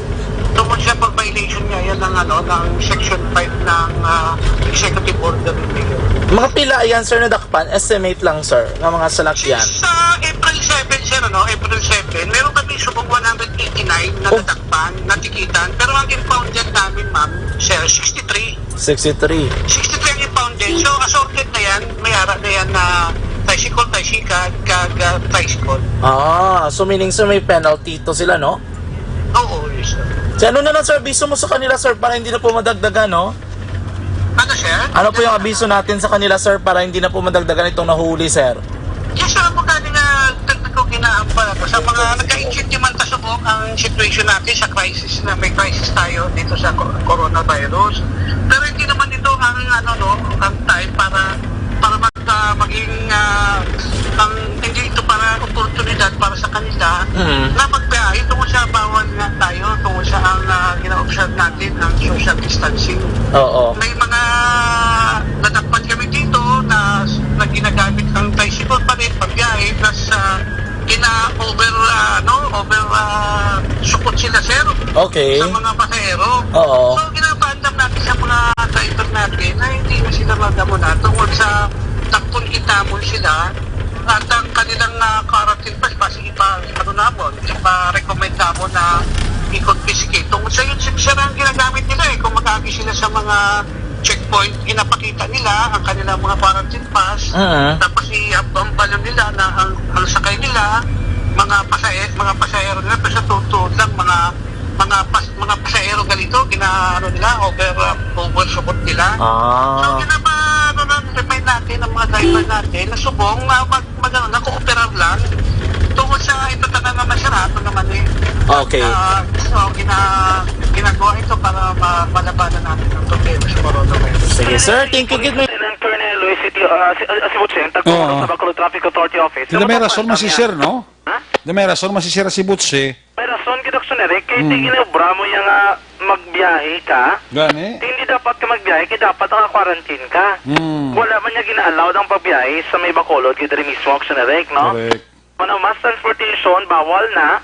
Tungkol siya pag violation nga yan ng, ano, ng section five ng, ah, executive order ni Mayor. Mga pila yan, sir, na dakpan? Estimate lang, sir, ng mga salakyan. Since, ah, April seven, sir, ano, April seven, meron kami subong one hundred eighty-nine na Oh. nadakpan, natikitan. Pero ang impounded namin, ma'am, sir, sixty-three. Sixty-three. Sixty-three ang impounded. So, assorted na yan. May ara na yan na tricycle, tricycle, kag, ah, tricycle. Ah, so meaning, sir, may penalty to sila, no? Oo, yes, sir. So, ano na lang, sir, abiso mo sa kanila, sir, para hindi na po madagdagan, no? Ano, sir? Ano po yung abiso natin sa kanila, sir, para hindi na po madagdagan itong nahuli, sir? Yes, sir, mo gani nga, tagpi ko ginaambal ako sa mga nagka-intindi man ta subong ang situation natin sa crisis na may crisis tayo dito sa co-, coronavirus. Pero hindi naman ito ang, ano, no, ang time para, para mag-, ah, maging, ah, ang, hindi ito para oportunidad para sa kanila Mm. na magbiyahe tungkol sa bawal nga tayo, tungkol sa ang, ah, gina-observe natin ang social distancing. Oo. May mga nadakpan kami dito na, na ginagamit ang tricycle pa rin, pagbiyahe, plus, ah, gina-over, ah, ano, over, ah, sukot sila, sir, Okay. sa mga pasahero. Oo. So, ginapaandam natin sa mga driver natin na hindi na sila magdamo na tungkol sa takpon kita mo sila at ang kanilang, ah, quarantine pass, basi ipa, ano namon, ipa-recommend namon na i-confiscate. Tungkol sa yun, sir, ang ginagamit nila eh, kung mag-agi sila sa mga checkpoint, ginapakita nila ang kanilang mga quarantine pass. Ah. Tapos i-, ang balon nila na ang, ang sakay nila, mga pasahe-, mga pasahero nila, pero sa tutuod lang, mga, mga pas-, mga pasahero ganito, gina-, ano nila, over, uh, over support nila. Ah. So, ginapa-, ano lang, remind natin ang mga driver natin na subong na mag-, mag-, ano, na kooperar lang. Tungkol sa ito, tanan naman siya, ato naman eh. Okay. Ah, so, gina-, ginagawa ito para ma-, malabanan natin ang problema sa coronavirus. Sige, sir. Thank you, good morning. Lieutenant Colonel Luis Sitio, ah, si, ah, si Butching, tagpuan Oo. sa Bacolod Traffic Authority Office. Sila may rason man si sir, no? Ha? Sila may rason man si sir, si Butching. May rason gid, Action Eric, kay Mm. tingin na obra mo yung, ah, magbiyahe ka. Gani? Hindi dapat ka magbiyahe, kay dapat naka-quarantine ka. Mm. Wala man niya gina-allow ang pagbiyahe sa may Bacolod, kay diri mismo, Action Eric, no? Correct. Ano, mass transportation, bawal na.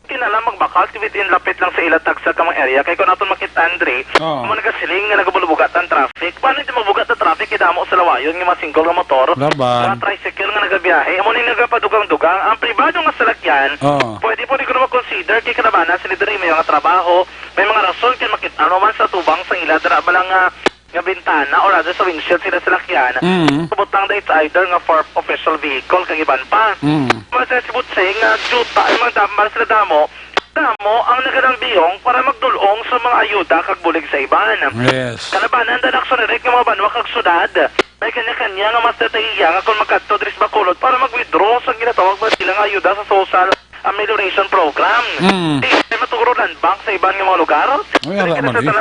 Kinala magbakal within lapit lang sa ila tagsa ka mga area. Kay kung aton makita, Andre, Oo. mo nagasiling nga nagabulbugat ang traffic. Paano hindi magbugat ang traffic? Kay damo sa lawayon nga mga single nga motor. Laban. Mga tricycle nga nagabiyahe. Amo ni nagapadugang-dugang. Ang pribado nga salakyan, Oo. pwede po di ko na mag-consider kay kalabanan sila diri may mga trabaho. May mga rason kay makita naman sa tubang sa ila dira ba lang nga nga bintana or rather sa windshield sila salakyan, Mm. Subot lang that it's either nga for official vehicle kag iban pa. Mm. Mas si Butsing nga juta ang mga dambal sila damo, damo ang nagalambihong para magdulong sa mga ayuda kag bulig sa iban. Yes. Kalabanan da Action Eric nga mga banwa kag syudad, may kanya-kanya nga mas detahiya nga kung magkadto diri sa Bacolod para mag-withdraw sa ginatawag ba sila nga ayuda sa social amelioration program. Mm. Di kay maturo land bank sa iban nga mga lugar. Ay, ara man, eh.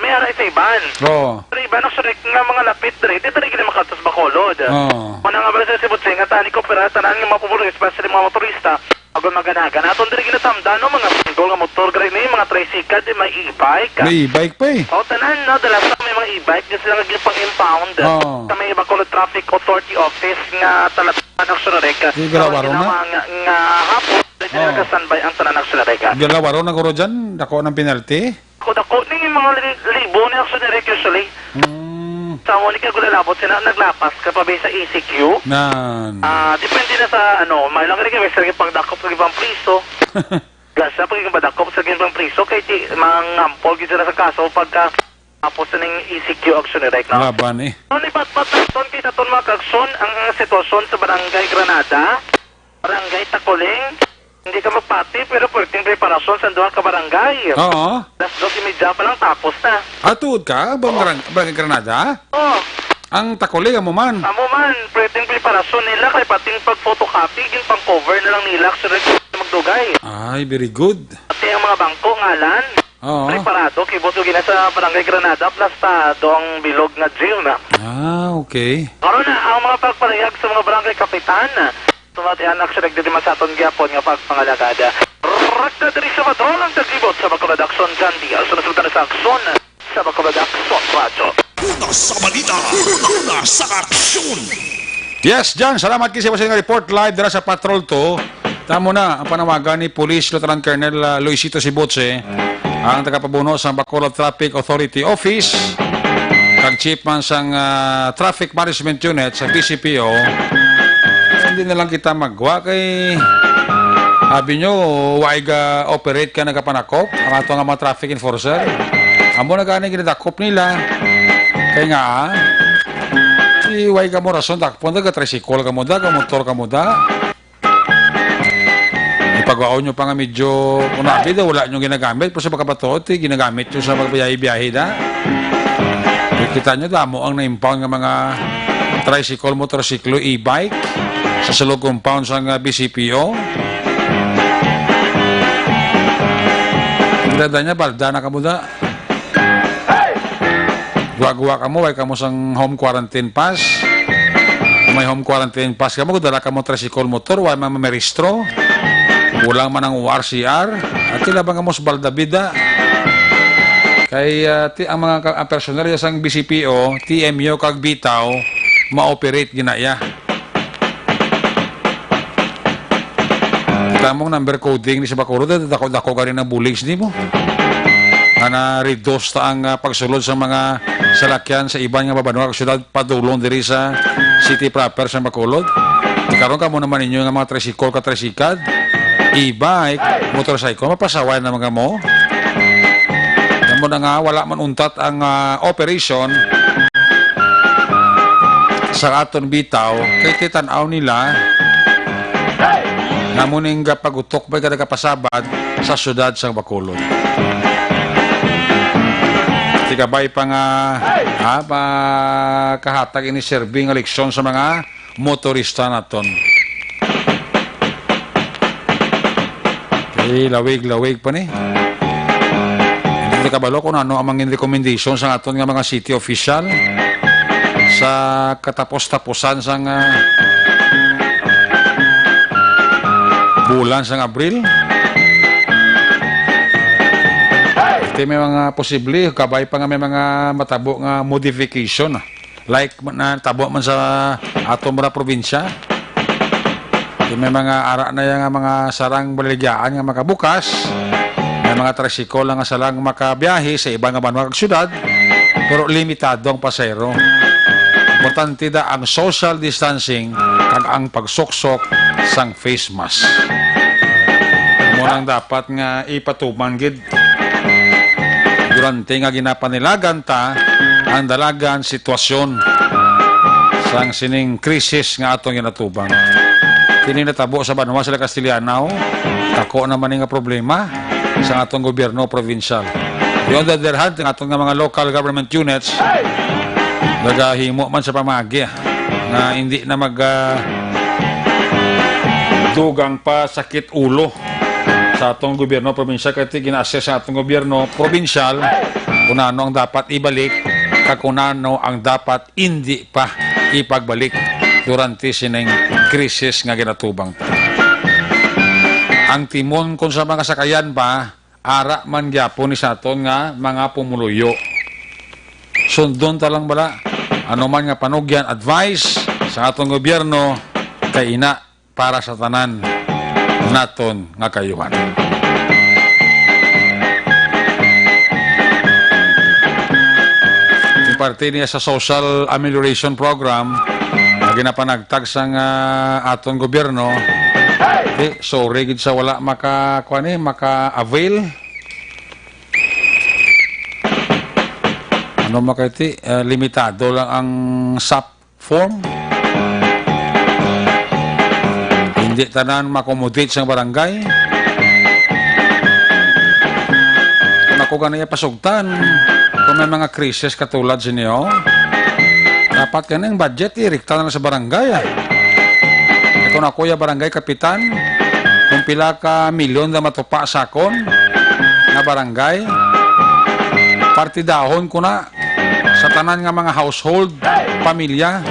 May ara sa iban. Oo. Pero iban ang surik nga mga lapit diri, di diri gid makadto sa Bacolod. Oo. Mana nga ba sa Cebu, nga tani ko, pero tanan nga mga popular, especially mga motorista, agon maganagan. Aton diri ginatamdan, no, mga single nga motor, gani, mga tricycle, di may e-bike. May e-bike pa, eh. O, tanan, no, dala sa may mga e-bike, di sila nga gipang-impound Oo. sa may Bacolod Traffic Authority Office nga talap- Anak Sunarega. Di, galawaron na. Nga, nga hapon, dahil Oo. nagka-standby ang tanan ng Sunarega. Galawaron na guro dyan, dako ng penalty? Ako dako, ni mga li-, libo ni ang Sunarega usually. Hmm. Sa mo ni ka gulalabot sila, naglapas ka pa ba sa E C Q? Nan. Ah, depende na sa, ano, may lang rin kami sa pagdakop sa ibang priso. Gasa pag ibang dakop sa ibang priso, kay di, mangampol gid sila sa kaso pagka tapos sa ning E C Q action direct, no? Laban, eh. Ano ni Batbat Anton, kay naton mga kagson ang, ang sitwasyon sa Barangay Granada, Barangay Tacoling, Hindi ka magpati, pero pwedeng preparasyon sa duha ka barangay. Oo. Alas dos y media pa lang, tapos na. Ah, tuod ka? Bang Gran-, Barangay Granada? Oh. Ang Takuli, amo man. Amo man, pwedeng preparasyon nila, kay pating pag-photocopy, gin pang-cover na lang nila, actually, magdugay. Ay, very good. Pati ang mga bangko, ngalan. Oo. Preparado, kay buot lagi na sa Barangay Granada, plastado ang bilog nga gym. Ah, okay. Karon na, ang mga pagparehab sa mga barangay kapitan, sumatian, actually, nagdiriman sa aton gyapon nga pagpangalagada. Rakta diri sa Madrol ang taglibot sa Bacolod Aksyon, John Diaz. Sunod sa Aksyon, sa Bacolod Aksyon Radyo. Una sa balita, una sa aksyon. Yes, John, salamat kay sa nga report live dira sa Patrol two. Tamo na ang panawagan ni Police Lieutenant Colonel, ah, Luisito Sibutse, ang tagapabuno sa Bacolod Traffic Authority Office, kag chief man sang, ah, Traffic Management Unit sa B C P O. Hindi na lang kita magwa kay abi nyo, why ga-operate ka nagapanakop ang ato nga mga traffic enforcer? Amo na gani ginadakop nila. Kay nga, ah, si why ka mo rason, dakpon da, ga-tricycle ka mo da, ga-motor ka mo da. Ipagwaon nyo pa nga medyo, kung abi daw, wala nyo ginagamit, pero sa pagkabatuod, eh, ginagamit nyo sa magbiyahe-biyahe da. Kita nyo, damo ang na-impound nga mga tricycle, motorsiklo, e-bike sa sulod compound sang, ah, B C P O. Ang ganda niya, balda na kamo da. Guwa-guwa kamo, way kamo sang home quarantine pass. Kung may home quarantine pass kamo, dala kamo tricycle motor, way man may rehistro. Kulang man ang O R C R. At sila ba nga mo sa balda bida? Kay, ah, ti-, ang mga ka-, ang personal sang B C P O, T M U kag Bitaw, ma-operate ginaya. Kita mong number coding ni sa Bacolod, dako-dako ka rin ang bulig sa nimo. Nga na-reduce ta ang, ah, pagsulod sa mga salakyan sa iban nga mabanwa kag syudad padulong diri sa city proper sa Bacolod. Karon kamo naman ninyo nga mga tricycle ka tricycad, e-bike, motorcycle, mapasaway na mga mo. Amo na nga, wala man untat ang, ah, operation sa aton Bitaw, kay titan-aw nila nga mo ning gapagutok ba ka nagapasabad sa syudad sa Bacolod. Tigabay pa nga, ha, pa kahatag ini serbi nga leksyon sa mga motorista naton. Eh, lawig-lawig pa ni. Hindi kabalo kung ano ang mga recommendation sa aton nga mga city official sa katapos-tapusan sang, ah, bulan sang Abril. Ito may mga posible, kabay pa nga may mga matabo nga modification. Like man, natabo man sa aton mga probinsya. Di may mga ara na yan nga mga sarang baligyaan nga makabukas. May mga tricycle nga sarang makabiyahe sa iba nga banwa kag syudad, pero limitado ang pasahero. Importante da ang social distancing kag ang pagsuksok sang face mask. Amo nang dapat nga ipatuman gid. Durante nga ginapanilagan ta ang dalagan sitwasyon sang sining krisis nga atong ginatubang. Kini natabo sa banwa sila Castellano, dako naman ni nga problema sa atong gobyerno probinsyal. Di on the other hand, ang atong nga mga local government units, nagahimo man sa pamagi nga hindi na mag, ah, dugang pa sakit ulo sa atong gobyerno probinsyal, kay gina-assess sa atong gobyerno probinsyal kung ano ang dapat ibalik kag kung ano ang dapat hindi pa ipagbalik durante sining krisis nga ginatubang. Ang timon kung sa mga sakayan pa, ara man gyapon ni sa aton nga mga pumuluyo. Sundon ta lang bala ano man nga panugyan, advice sa atong gobyerno, kay ina para sa tanan naton nga kaayuhan. Yung parte niya sa social amelioration program na ginapanagtag sang, ah, aton gobyerno, di, sorry gid sa wala maka, kuwan eh, maka-avail. Ano, makaiti, eh, limitado lang ang sap form. Di Hindi tanan ma-accommodate sang barangay. Kung ako gani pasugtan, kung may mga krisis katulad sa inyo, dapat gani ang budget irikta na lang sa barangay, ah. Kay kung ako ya barangay kapitan, kung pila ka milyon na matupa sa akon nga barangay, partidahon ko na sa tanan nga mga household, pamilya,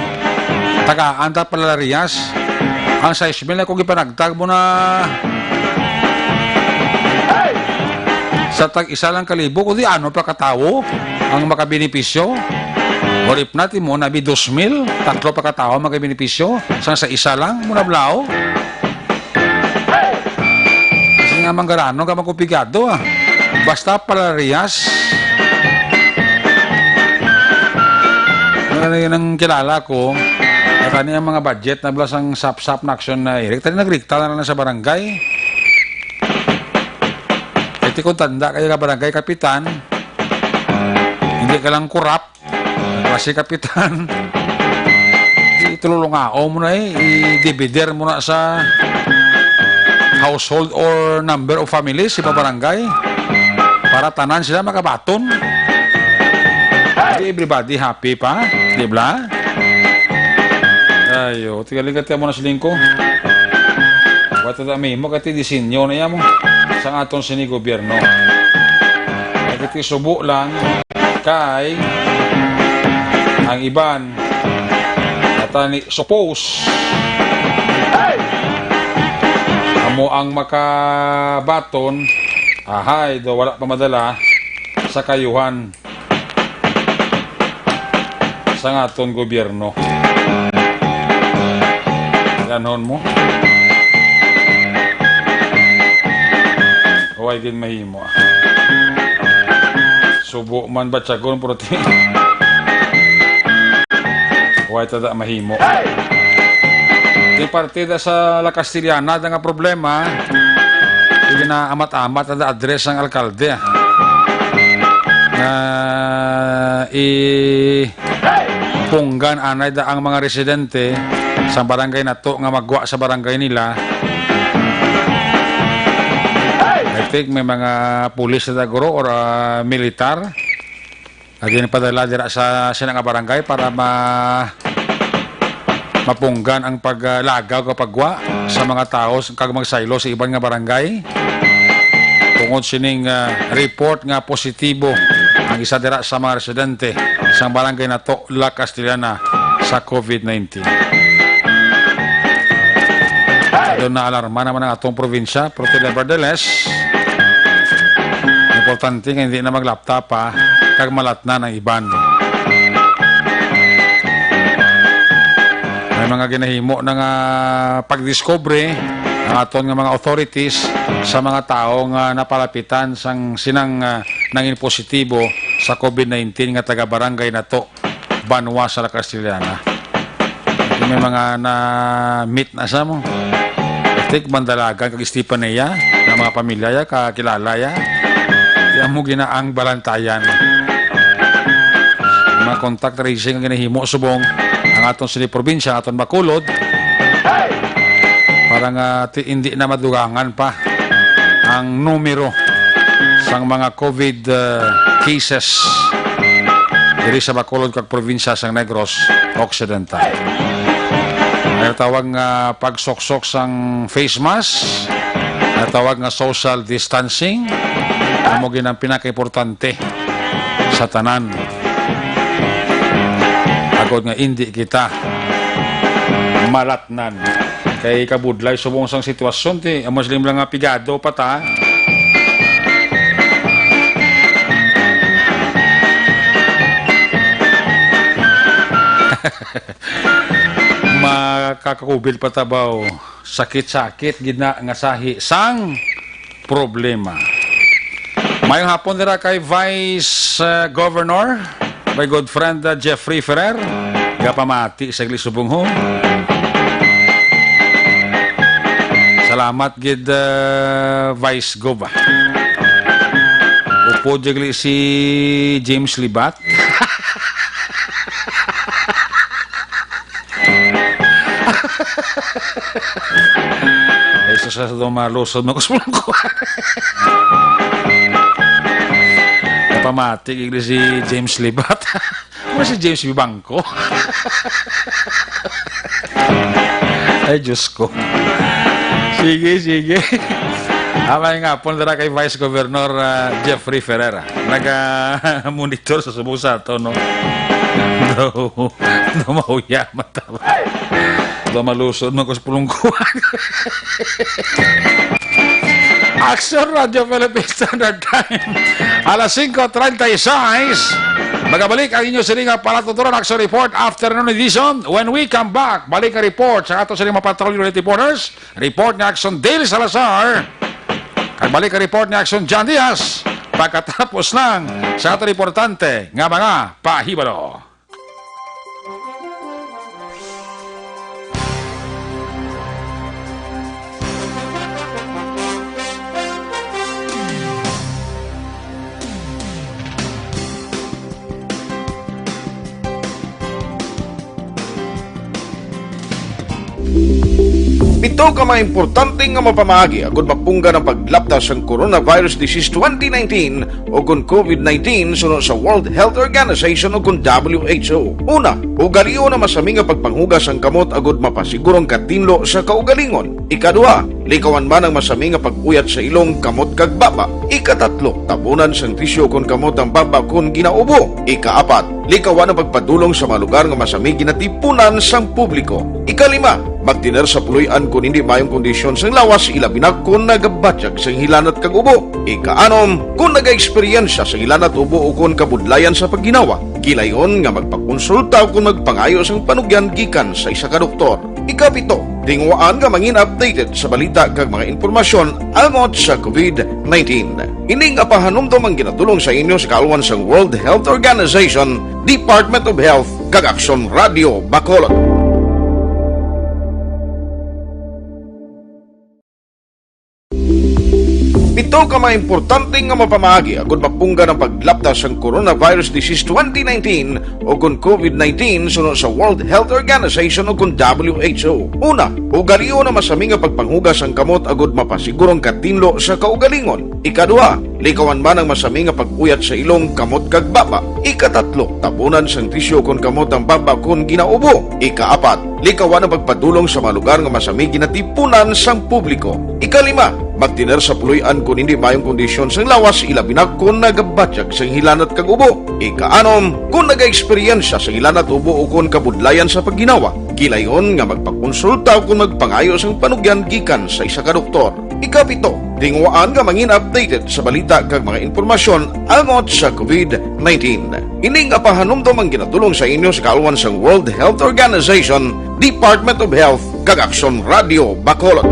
tagaan ta palalariyas. Ang sais mil ako gipanagtag mo na sa tag isa lang kalibo, kundi ano pa katawo ang makabenepisyo? Or if not, mo na bi dos mil, tatlo pa katawo ang makabenepisyo sang sa isa lang, mo na blaw. Kasi nga manggaranon ka magkupigado, ah. Basta palariyas. Ano yun ang kilala ko? At ano yung mga budget na bala sang sapsap na aksyon na irik? Tani nagrikta na lang sa barangay. Iti kung tanda kayo ka barangay kapitan, hindi ka lang kurap. Ang klase kapitan. Itululungao mo na eh. I-divider mo na sa household or number of families sa barangay para tanan sila makabaton. Di everybody happy pa, di ba? Ayo, tigaling ka mo na siling ko. Wata da may mo kati disenyo na yamo sa aton sini gobyerno. Ay kati subo lang. Kay ang iban natani suppose amo ang makabaton, ahay do wala pa madala sa kayuhan sang aton gobyerno. Ganhon mo. Huwag gid mahimo. Subo man batyagon, pero ti-, wa tada mahimo. Di parte da sa La Castellana, da nga problema, sige na amat-amat, da address ang alkalde, ah. Na i-, punggan anay da ang mga residente sa barangay nato nga magwa sa barangay nila. I think may mga pulis na guro or, ah, militar nga ginpadala dira sa sina nga barangay para ma-, mapunggan ang paglagaw o pagwa sa mga tawo kag magsaylo sa iban nga barangay. Tungod sining, ah, report nga positibo ang isa dira sa mga residente sang barangay nato, La Castellana, sa COVID nineteen. Doon na alarma naman ang atong probinsya, pero nevertheless, importante nga hindi na maglapta pa kag malatnan ang iban. May mga ginahimo na nga pagdiskubre ang aton nga mga authorities sa mga tawo nga napalapitan sang sinang, ah, nangin positibo sa COVID nineteen nga taga-barangay nato, banwa sa La Castellana. May mga na-meet na sa mo. Tik Mandalagan kag Estefanía, nga mga pamilya ya, kakilala ya. Iya mo ginaang balantayan. Mga contact tracing ang ginahimo subong ang aton sini probinsya, aton Bacolod, para nga ti-, hindi na madugangan pa ang numero sang mga COVID, uh, cases diri sa Bacolod kag probinsya sang Negros Occidental. Ang tawag nga pagsoksok sang face mask, ang tawag nga social distancing, amo gid ang pinakaimportante sa tanan. Agod nga indi kita malatnan. Kay kabudlay subong sang sitwasyon, ti, amo sila nga pigado pa ta. Makakakubil pa ta ba, o? Sakit-sakit gid na nga sahi sang problema. Mayong hapon dira kay Vice, uh, Governor, my good friend, uh, Jeffrey Ferrer. Gapamati sa Iglesia Subong, ho. Salamat gid, uh, Vice Gov, ah. Upod jagli si James Libat. Ay, sa, sa, sa, malusod, makusmulong ko. Napamati, gigli si James Libat. Ano si James Bibangco? Ay, Diyos ko. Sige, sige. Amay nga, pon dara kay Vice Governor, ah, Jeffrey Ferreira. Naga-monitor sa subong sa ato, no? Daw, daw mahuya, mataba. Daw malusod, magkuspulong ko. Action Radio Philippine Standard Time. Alas singko treinta y seis. Magabalik ang inyo sining nga palatuturan, Action Report, Afternoon Edition. When we come back, balik ang report sa ato sining mga patrol unit reporters. Report ni Action Dale Salazar. Kag balik ang report ni Action John Diaz. Pagkatapos lang sa ato importante nga mga pahibalo. Pito ka mga importante nga mapamaagi agud mapunggan ang paglapta sang coronavirus disease twenty nineteen o kon covid nineteen suno sa World Health Organization o kon W H O. Una, ugalion ang masami nga pagpanghugas sang kamot agud mapasiguro ang katinlo sa kaugalingon. Ikaduha, likawan man ang masami nga pag-uyat sa ilong, kamot kag baba. Ikatatlo, tabunan sang tisyu kon kamot ang baba kon ginaubo. Ikaapat, likawan ang pagpadulong sa mga lugar nga masami ginatipunan sang publiko. Ikalima, magtener sa puloy-an kon hindi maayong kondisyon sang lawas, ilabi na kon nagabatyag sang hilanat kag ubo. Ikaanom, kon nagaeksperyensya sang hilanat, ubo, o kon kabudlayan sa pagginawa, gilayon nga magpakonsulta o kon magpangayo sang panugyan gikan sa isa ka doktor. Ikapito, tinguhaan nga mangin updated sa balita kag mga impormasyon angot sa covid nineteen. Ini nga pahanumdom ang ginatulong sa inyo sa kaalwan sang World Health Organization, Department of Health, kag Aksyon Radio Bacolod. Pito ka mga importante nga mapamaagi agud mapunggan ang paglapta sang coronavirus disease twenty nineteen o kon covid nineteen suno sa World Health Organization o kon W H O. Una, ugalion ang masami nga pagpanghugas sang kamot agud mapasiguro ang katinlo sa kaugalingon. Ikaduha, likawan man ang masami nga pag-uyat sa ilong, kamot kag baba. Ikatatlo, tabunan sang tisyu kon kamot ang baba kon ginaubo. Ikaapat, likawan ang pagpadulong sa mga lugar nga masami ginatipunan sang publiko. Ikalima, magtener sa puloy-an kon hindi maayong kondisyon sang lawas, ilabi na kon nagabatyag sang hilanat kag ubo. Ikaanom, kon nagaeksperyensya sang hilanat, ubo, o kon kabudlayan sa pagginawa, gilayon nga magpakonsulta o kon magpangayo sang panugyan gikan sa isa ka doktor. Ikapito, tinguhaan nga mangin updated sa balita kag mga impormasyon angot sa covid nineteen. Ini nga pahanumdom ang ginatulong sa inyo sa kaalwan sang World Health Organization, Department of Health, kag Aksyon Radio Bacolod.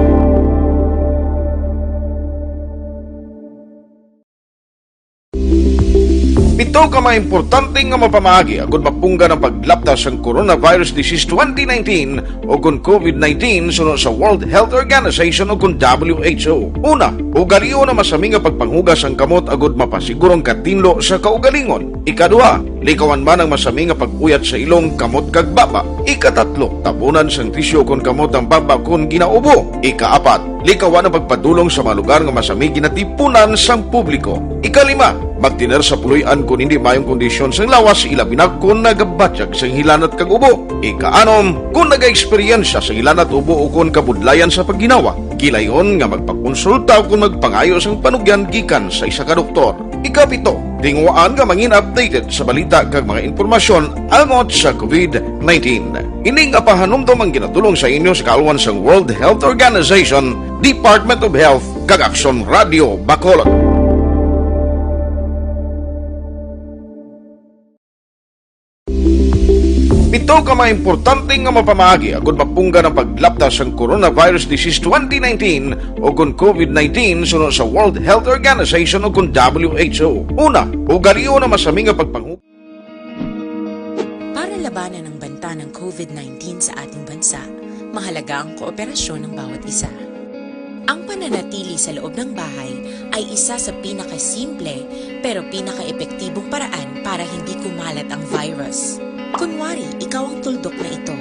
Pito ka mga importante nga mapamaagi agud mapunggan ang paglapta sang coronavirus disease twenty nineteen o kon covid nineteen suno sa World Health Organization o kon W H O. Una, ugalion ang masami nga pagpanghugas sang kamot agud mapasiguro ang katinlo sa kaugalingon. Ikaduha, likawan man ang masami nga pag-uyat sa ilong, kamot kag baba. Ikatatlo, tabunan sang tisyu kon kamot ang baba kon ginaubo. Ikaapat, likawan ang pagpadulong sa mga lugar nga masami ginatipunan sang publiko. Ikalima, magtener sa puloy-an kon hindi maayong kondisyon sang lawas, ilabi na kon nagabatyag sang hilanat kag ubo. Ikaanom, kon nagaeksperyensya sang hilanat, ubo, o kon kabudlayan sa pagginawa, gilayon nga magpakonsulta o kon magpangayo sang panugyan gikan sa isa ka doktor. Ikapito, tinguhaan nga mangin updated sa balita kag mga impormasyon angot sa covid nineteen. Ini nga pahanumdom ang ginatulong sa inyo sa kaalwan sang World Health Organization, Department of Health, kag Aksyon Radio Bacolod. Pito ka mga importante nga mapamaagi agud mapunggan ang paglapta sang coronavirus disease twenty nineteen o kon covid nineteen suno sa World Health Organization o kon W H O. Una, ugalion ang masami nga pagpanghu- Para labanan ang banta ng covid nineteen sa ating bansa, mahalaga ang kooperasyon ng bawat isa. Ang pananatili sa loob ng bahay ay isa sa pinakasimple pero pinakaepektibong paraan para hindi kumalat ang virus. Kunwari, ikaw ang tuldok na ito.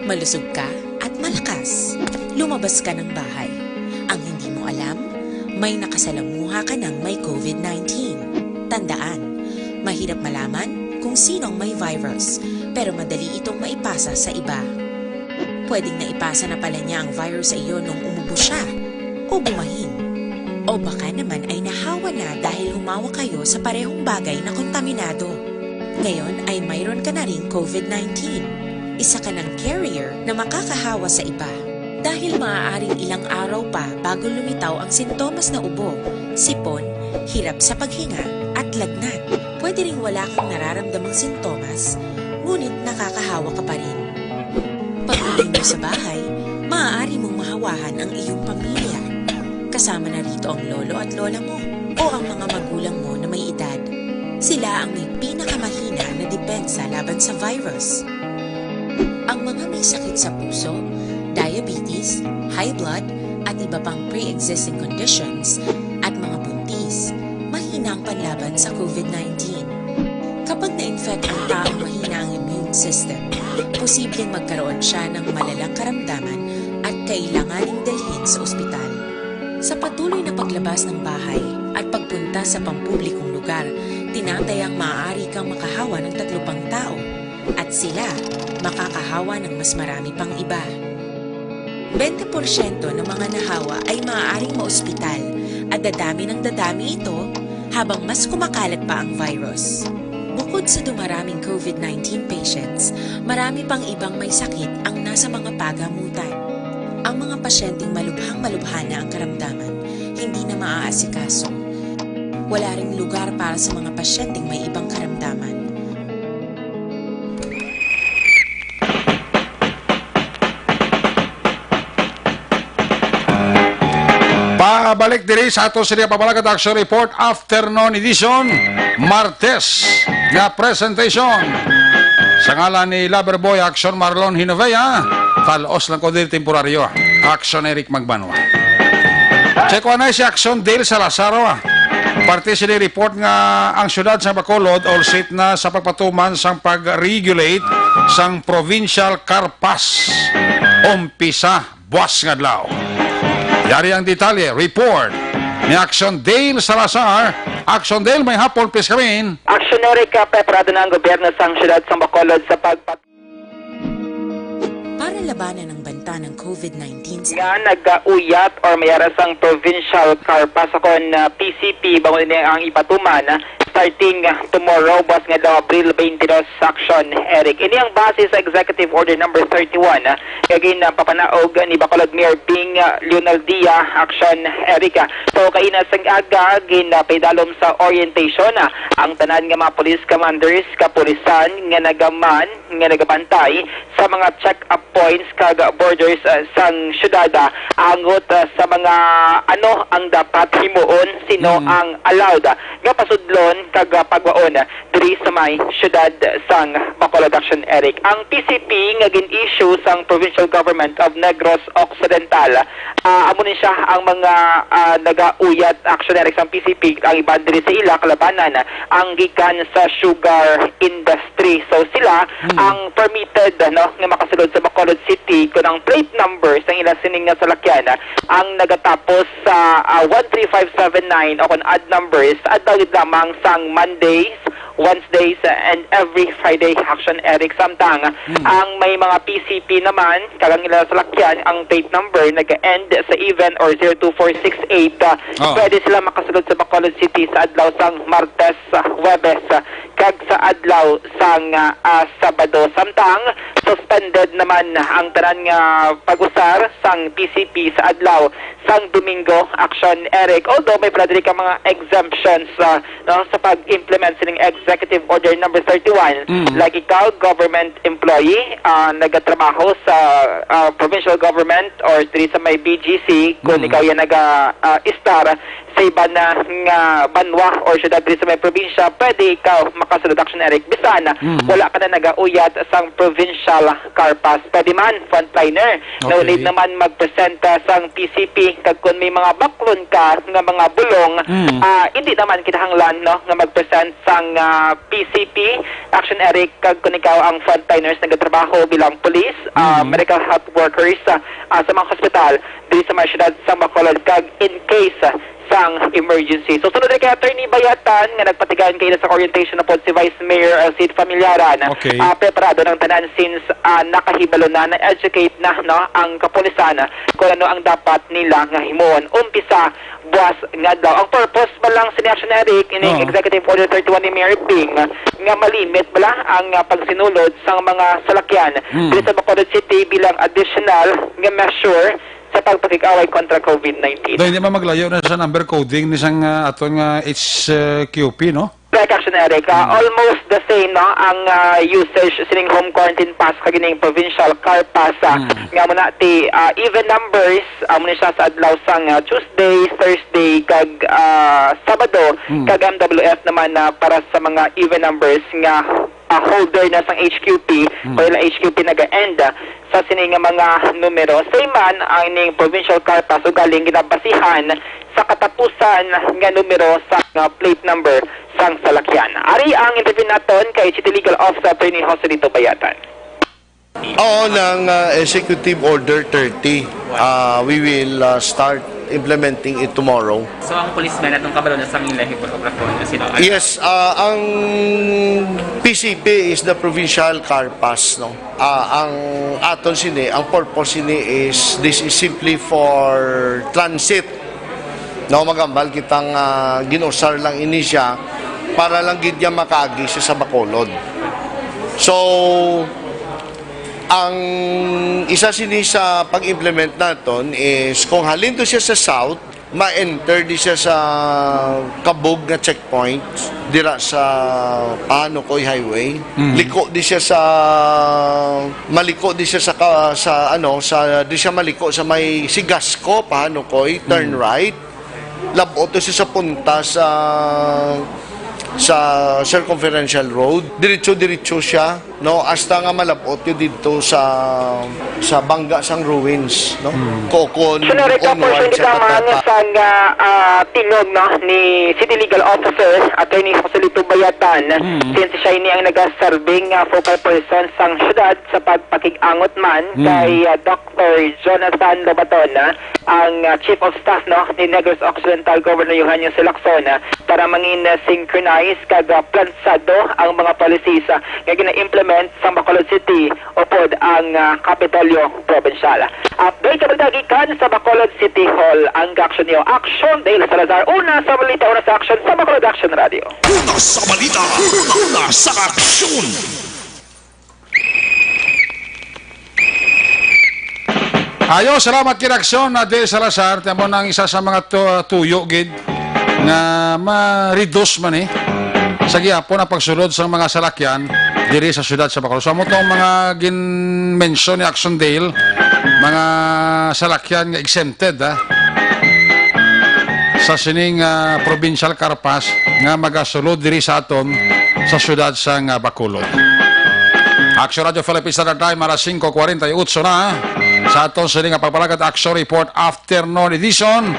Malusog ka, At malakas, lumabas ka ng bahay. Ang hindi mo alam, may nakasalamuha ka ng may covid nineteen. Tandaan, mahirap malaman kung sino ang may virus, pero madali itong maipasa sa iba. Pwedeng naipasa na pala niya ang virus sa iyo nung umubo siya o bumahin. O baka naman ay nahawa na dahil humawak kayo sa parehong bagay na kontaminado. Ngayon ay mayroon ka na ring covid nineteen. Isa ka ng carrier na makakahawa sa iba. Dahil maaaring ilang araw pa bago lumitaw ang sintomas na ubo, sipon, hirap sa paghinga, at lagnat. Pwede ring wala kang nararamdamang sintomas, ngunit nakakahawa ka pa rin. Pag-uwi mo sa bahay, maaari mong mahawahan ang iyong pamilya. Kasama na rito ang lolo at lola mo o ang mga magulang mo na may edad. Sila ang may pinakamahina na depensa laban sa virus. Ang mga may sakit sa puso, diabetes, high blood, at iba pang pre-existing conditions, at mga buntis, mahina ang panlaban sa covid nineteen. Kapag na-infect ang taong mahina ang immune system, posibleng magkaroon siya ng malalang karamdaman at kailanganing dalhin sa ospital. Sa patuloy na paglabas ng bahay at pagpunta sa pampublikong lugar, tinatayang maaari kang makahawa ng tatlo pang tao at sila makakahawa ng mas marami pang iba. Bente porsyento ng mga nahawa ay maaaring maospital at dadami ng dadami ito habang mas kumakalat pa ang virus. Bukod sa dumaraming covid nineteen patients, marami pang ibang may sakit ang nasa mga pagamutan. Ang mga pasyenteng malubhang-malubha na ang karamdaman, hindi na maaasikaso. Wala ring lugar para sa mga pasyenteng may ibang karamdaman. Pabalik diri sa ato sini nga pamalakat action report, afternoon edition, Martes nga presentation. Sa ngalan ni Loverboy Action Marlon Hinovea, talos lang ko diri temporaryo. Action Eric Magbanwa. Check ko anay si Action Dale Salazaro, ah. Parte sini report nga ang siyudad sa Bacolod all set na sa pagpatuman sang pag-regulate sang provincial car pass. Umpisa buas nga adlaw. Yari ang detalye, report ni Action Dale Salazar. Action Dale, may hapon, please come in. Action Eric, ah, preparado na ang gobyerno sang siyudad sang Bacolod sa pagpat- Para labanan ang banta ng covid nineteen sa nga nagauyat or may ara sang provincial car pass, akon, ah, P C P, bangod ini ang ipatuman, ah, starting, ah, tomorrow, buas nga adlaw, Abril twenty-two, Action Eric. Ini ang base sa Executive Order Number thirty-one, ah, nga ginpapanaog ni Bacolod Mayor Bing, ah, Leonaldia, Action Eric, ah. So, kaina sang aga, gin, ah, paidalom sa orientation, ah, ang tanan nga mga police commanders, kapulisan nga nagaman, nga nagabantay sa mga check-up points kag borders, ah, sang siyudad, ah, angot, ah, sa mga ano ang dapat himuon, sino Mm. ang allowed, ah, nga pasudlon kag, ah, pagwaon, ah, diri sa may siyudad sang Bacolod, Action Eric. Ang P C P nga gin-issue sang Provincial Government of Negros Occidental, ah, amo ni siya ang mga, ah, nagauyat, Action Eric, sang P C P, ang iban diri sa ila kalabanan, ah, ang gikan sa sugar industry. So, sila Hmm. ang permitted, no, nga makasulod sa Bacolod City kon ang plate number sang ila sining nga salakyan, ah, ang nagatapos sa, ah, one three five seven nine o kon odd numbers, adlaw gid lamang sang Mondays, Wednesdays, ah, and every Friday, Action Eric. Samtang Hmm. ang may mga P C P naman, kag ang ila salakyan, ang plate number nag-end sa even or zero two four six eight, ah, Oh. pwede sila makasulod sa Bacolod City sa adlaw sang Martes, ah, Huwebes, ah, kag sa adlaw sang, ah, ah, Sabado. Samtang suspended naman ang tanan nga pag-usar sang P C P sa adlaw sang Domingo, Action Eric. Although may pala diri ka mga exemptions, ah, no, sa pag-implement sining Executive Order Number thirty-one, Mm. like ikaw, government employee, ah, nagatrabaho sa, ah, provincial government or diri sa may B G C, kung Mm. ikaw yan naga, ah, istar sa iban na nga banwa or syudad diri sa may probinsya, pwede ikaw makasulod, Action Eric, bisan Mhm. wala ka na nagauyat sang provincial car pass. Pwede man, frontliner, na Okay. Ulid naman magpresenta sang P C P, kag kung may mga baklon ka nga mga bulong, Mm. ah, hindi naman kinahanglan, no, nga magpresent sang, ah, P C P, Action Eric, kag kung ikaw ang frontliners nagatrabaho bilang police, ah, Mm. medical health workers, ah, ah, sa mga hospital diri sa mga syudad sa Bacolod, kag in case, ah, sang emergency. So, sunod kay Attorney Bayatan nga nagpatigayon kaina sa orientation upod si Vice Mayor, ah, Sid Familiaran. Okay. Ah, preparado ng tanan since, ah, nakahibalo na, na-educate na, no, ang kapulisan kung ano ang dapat nila nga himuon. Umpisa buwas nga adlaw. Ang purpose ba lang sini, Action Eric, ining Oo. Executive Order thirty-one ni Mayor Ping nga malimit bala ang, ah, pagsinulod sang mga salakyan Mm. diri sa Bacolod City bilang additional nga measure sa pagpakig-away kontra COVID nineteen. Daw hindi man maglayo na sa number coding ni sang, ah, aton nga H Q P, no? Correct, Action Eric. Ah, Mm. almost the same, no, ang, ah, usage sining home quarantine pass kag ining provincial car pass, ah, Mm. nga muna ti, ah, even numbers, ah, muna siya sa adlaw sang, ah, Tuesday, Thursday, kag, ah, Sabado, Mm. kag M W F naman na para sa mga even numbers nga, ah, holder na sang H Q P, Mm. o ilang H Q P naga-end, ah, sa sini nga mga numero. Same man ang ining provincial car pass, ugaling ginabasihan sa katapusan nga numero sang, ah, plate number sang salakyan. Ari ang interview naton kay City Legal Officer Attorney Joselito Bayatan. Oo, ng, ah, Executive Order thirty. Ah, we will, ah, start implementing it tomorrow. So, ang policemen atong kabalo na sa mga lehibo sa Obra Fund, sino ang Yes, ah, ang P C P is the provincial car pass, no? Ah, ang aton sini, ang purpose sini is, this is simply for transit. No, magambal kita nga ginusar lang ini siya para lang gid niya makaagi siya sa Bacolod. So, ang isa sini sa pag-implement naton is kung halin to siya sa south, ma-enter di siya sa Kabug nga checkpoint dira sa Pahanukoy Highway. Mm. Liko di siya sa, maliko di siya sa ka-, sa ano, sa, di siya maliko sa may Sigasco, Pahanukoy, turn Mm. right. Labot to siya sa punta sa, sa Circumferential Road. Diretso-diretso siya, no, hasta nga malabot yun dito sa, sa Bangga sang Ruins, no? Hmm. Kokon, Sunod ito, onward portion sa kita, mga Patata. Sang, ah, ah, tingog, no, ni City Legal Officer, Attorney Joselito Bayatan, Hmm. since siya ini ang nagaserbing, ah, focal person sang syudad sa pagpakig-angot man Hmm. kay, ah, Doctor Jonathan Lobaton, ah, ang, ah, Chief of Staff, no, ni Negros Occidental Governor Eugenio Silacson, ah, para mangin, ah, synchronize kag, ah, plansado ang mga policies, ah, nga gina-implement sa Bacolod City upod ang, ah, Kapitolyo Provincial. Update sa balita gikan sa Bacolod City Hall. Ang aksyon niyo, Action Dale Salazar. Una sa balita, una sa aksyon sa Bacolod Action Radio. Una sa balita, una sa aksyon. Ayo, salamat kay Aksyon na Dale Salazar. Tamo nang isa sa mga tu-, tuyo gid nga ma-reduce man, eh, sa gihapon ang pagsulod sa mga salakyan diri sa siyudad sa Bacolod. So, amo tong mga gin-mention ni Action Dale, mga salakyan nga exempted, ha, sa sining, ah, provincial car pass nga magasulod diri sa aton sa siyudad sa, ah, Bacolod. Action Radio Philippines Standard Time, alas singko kwarenta y ocho na. Sa aton sini nga pagpalagad, Action Report Afternoon Edition,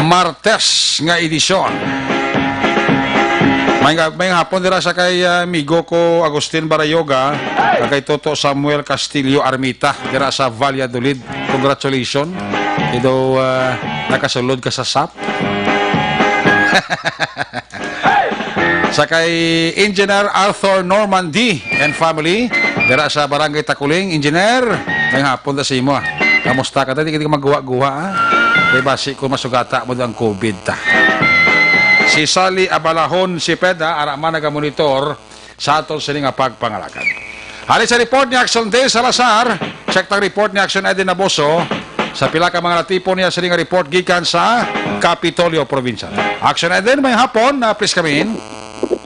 Martes nga edisyon. May nga, may hapon dira sa kay, ah, amigo ko Agustin Barayoga, kag kay Toto Samuel Castillo Armita, dira sa Valladolid. Congratulations. Ido, ah, nakasulod ka sa sap. Sa kay Engineer Arthur Normandy and family, dira sa Barangay Takuling. Engineer, may hapon ta sa imo, ah. Kamusta ka? Dati ka magguha-guha, ah. Kay basi kung masugata mo ang COVID ta. Si Sally Abalahon, si Peda, ara man nagamonitor sa aton sini nga pagpangalagad. Halin sa report ni Action Dale Salazar, check tang report ni Action Eden Naboso sa pila ka mga natipon niya sini nga report gikan sa Kapitolyo Provincial. Action Eden, may hapon, na please come in.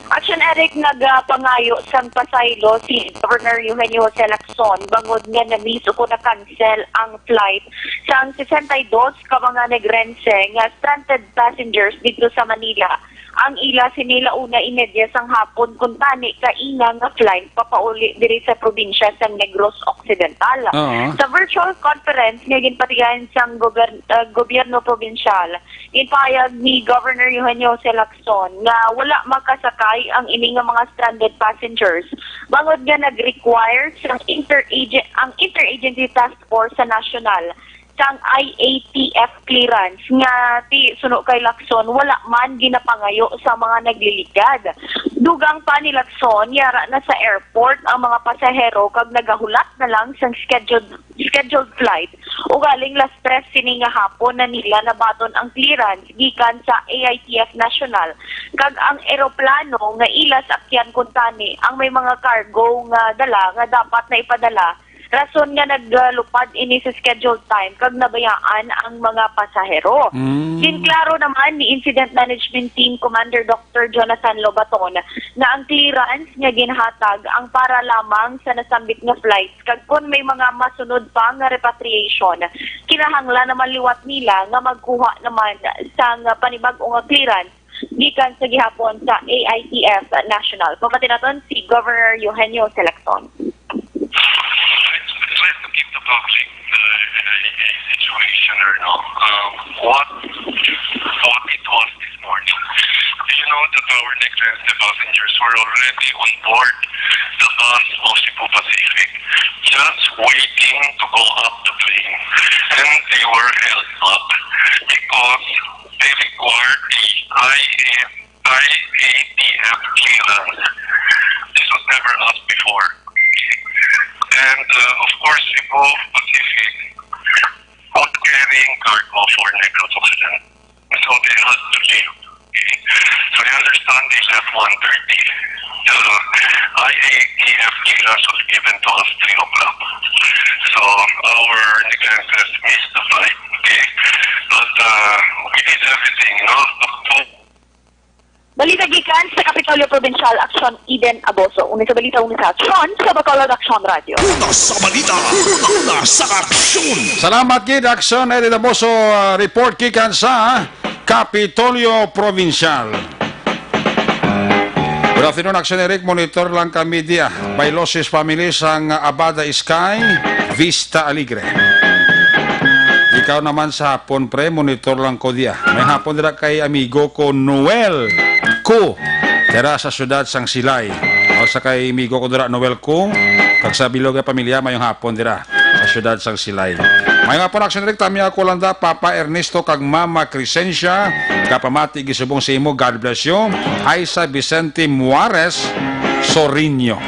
Action Eric, nagapangayo sang pasaylo si Governor Eugenio Jose Lacson bangod nga na-miss o kon na-cancel ang flight sang sesenta y dos ka mga Negrense nga stranded passengers didto sa Manila. Ang ila sini la una y medya sang hapon kuntani kaina nga flight papauli diri sa probinsya sang Negros Occidental. Oo. Sa virtual conference nga ginpatigayon sang gober-, ah, gobyerno probinsyal, ginpahayag ni Governor Eugenio Jose Lacson nga wala makasakay ang ini nga mga stranded passengers bangod nga nag-require sang interagen-, ang Interagency Task Force sa nasyonal sang I A T F clearance nga ti suno kay Lacson wala man ginapangayo sa mga nagliligad. Dugang pa ni Lacson, yara na sa airport ang mga pasahero kag nagahulat na lang sang scheduled scheduled flight. Ugaling las tres sini nga hapon na nila nabaton ang clearance gikan sa A I T F National, kag ang eroplano nga ila sakyan kuntani ang may mga cargo nga dala nga dapat na ipadala, rason nga naglupad ini sa scheduled time kag nabayaan ang mga pasahero. Mm. Ginklaro naman ni Incident Management Team Commander Doctor Jonathan Lobaton nga ang clearance nga ginhatag ang para lamang sa nasambit nga flights, kag kon may mga masunod pa nga repatriation, kinahanglan naman liwat nila nga magkuha naman sang panibag-o nga clearance gikan sa gihapon sa A I T F National. Pamati naton si Governor Eugenio Jose Lacson. Try to, try to keep the public, uh, uh, situation, or no? Um, what, what it was this morning. Do you know that our Negrense passengers were already on board the bus of Cebu Pacific, just waiting to go up the plane, and they were held up because they required the I A T F clearance. This was never asked before. And, uh, of course, Cebu Pacific was carrying cargo for Negros Occidental. So they had to leave. Okay? So I understand they left one thirty. The I A T F clearance was given to us three o'clock. So our Negrense missed the flight. Okay? But, uh, we did everything, you know? Balita gikan sa Kapitolyo Provincial, Aksyon Eden Aboso. Una sa balita, una sa aksyon, sa Bacolod Aksyon Radio. Una sa balita, una sa aksyon. Salamat gid, Aksyon Eden Aboso, uh, report gikan sa Kapitolyo Provincial. Good afternoon, Aksyon Eric. Monitor lang kami diya. Bailosis family sang Abada Sky, Vista Alegre. Ikaw naman sa hapon, pre, monitor lang ko diya. May hapon dira kay amigo ko, Noel Ku, dira sa siyudad sang Silay. O sa kay amigo ko dira, Noel Ku, kag sa bilog nga pamilya, mayong hapon dira sa siyudad sang Silay. Mayong hapon, Aksyon Eric, tami ako lang da, Papa Ernesto kag Mama Crescencia, kapamati gisubong sa imo, God bless you. Aisa Vicente Muares Soriño.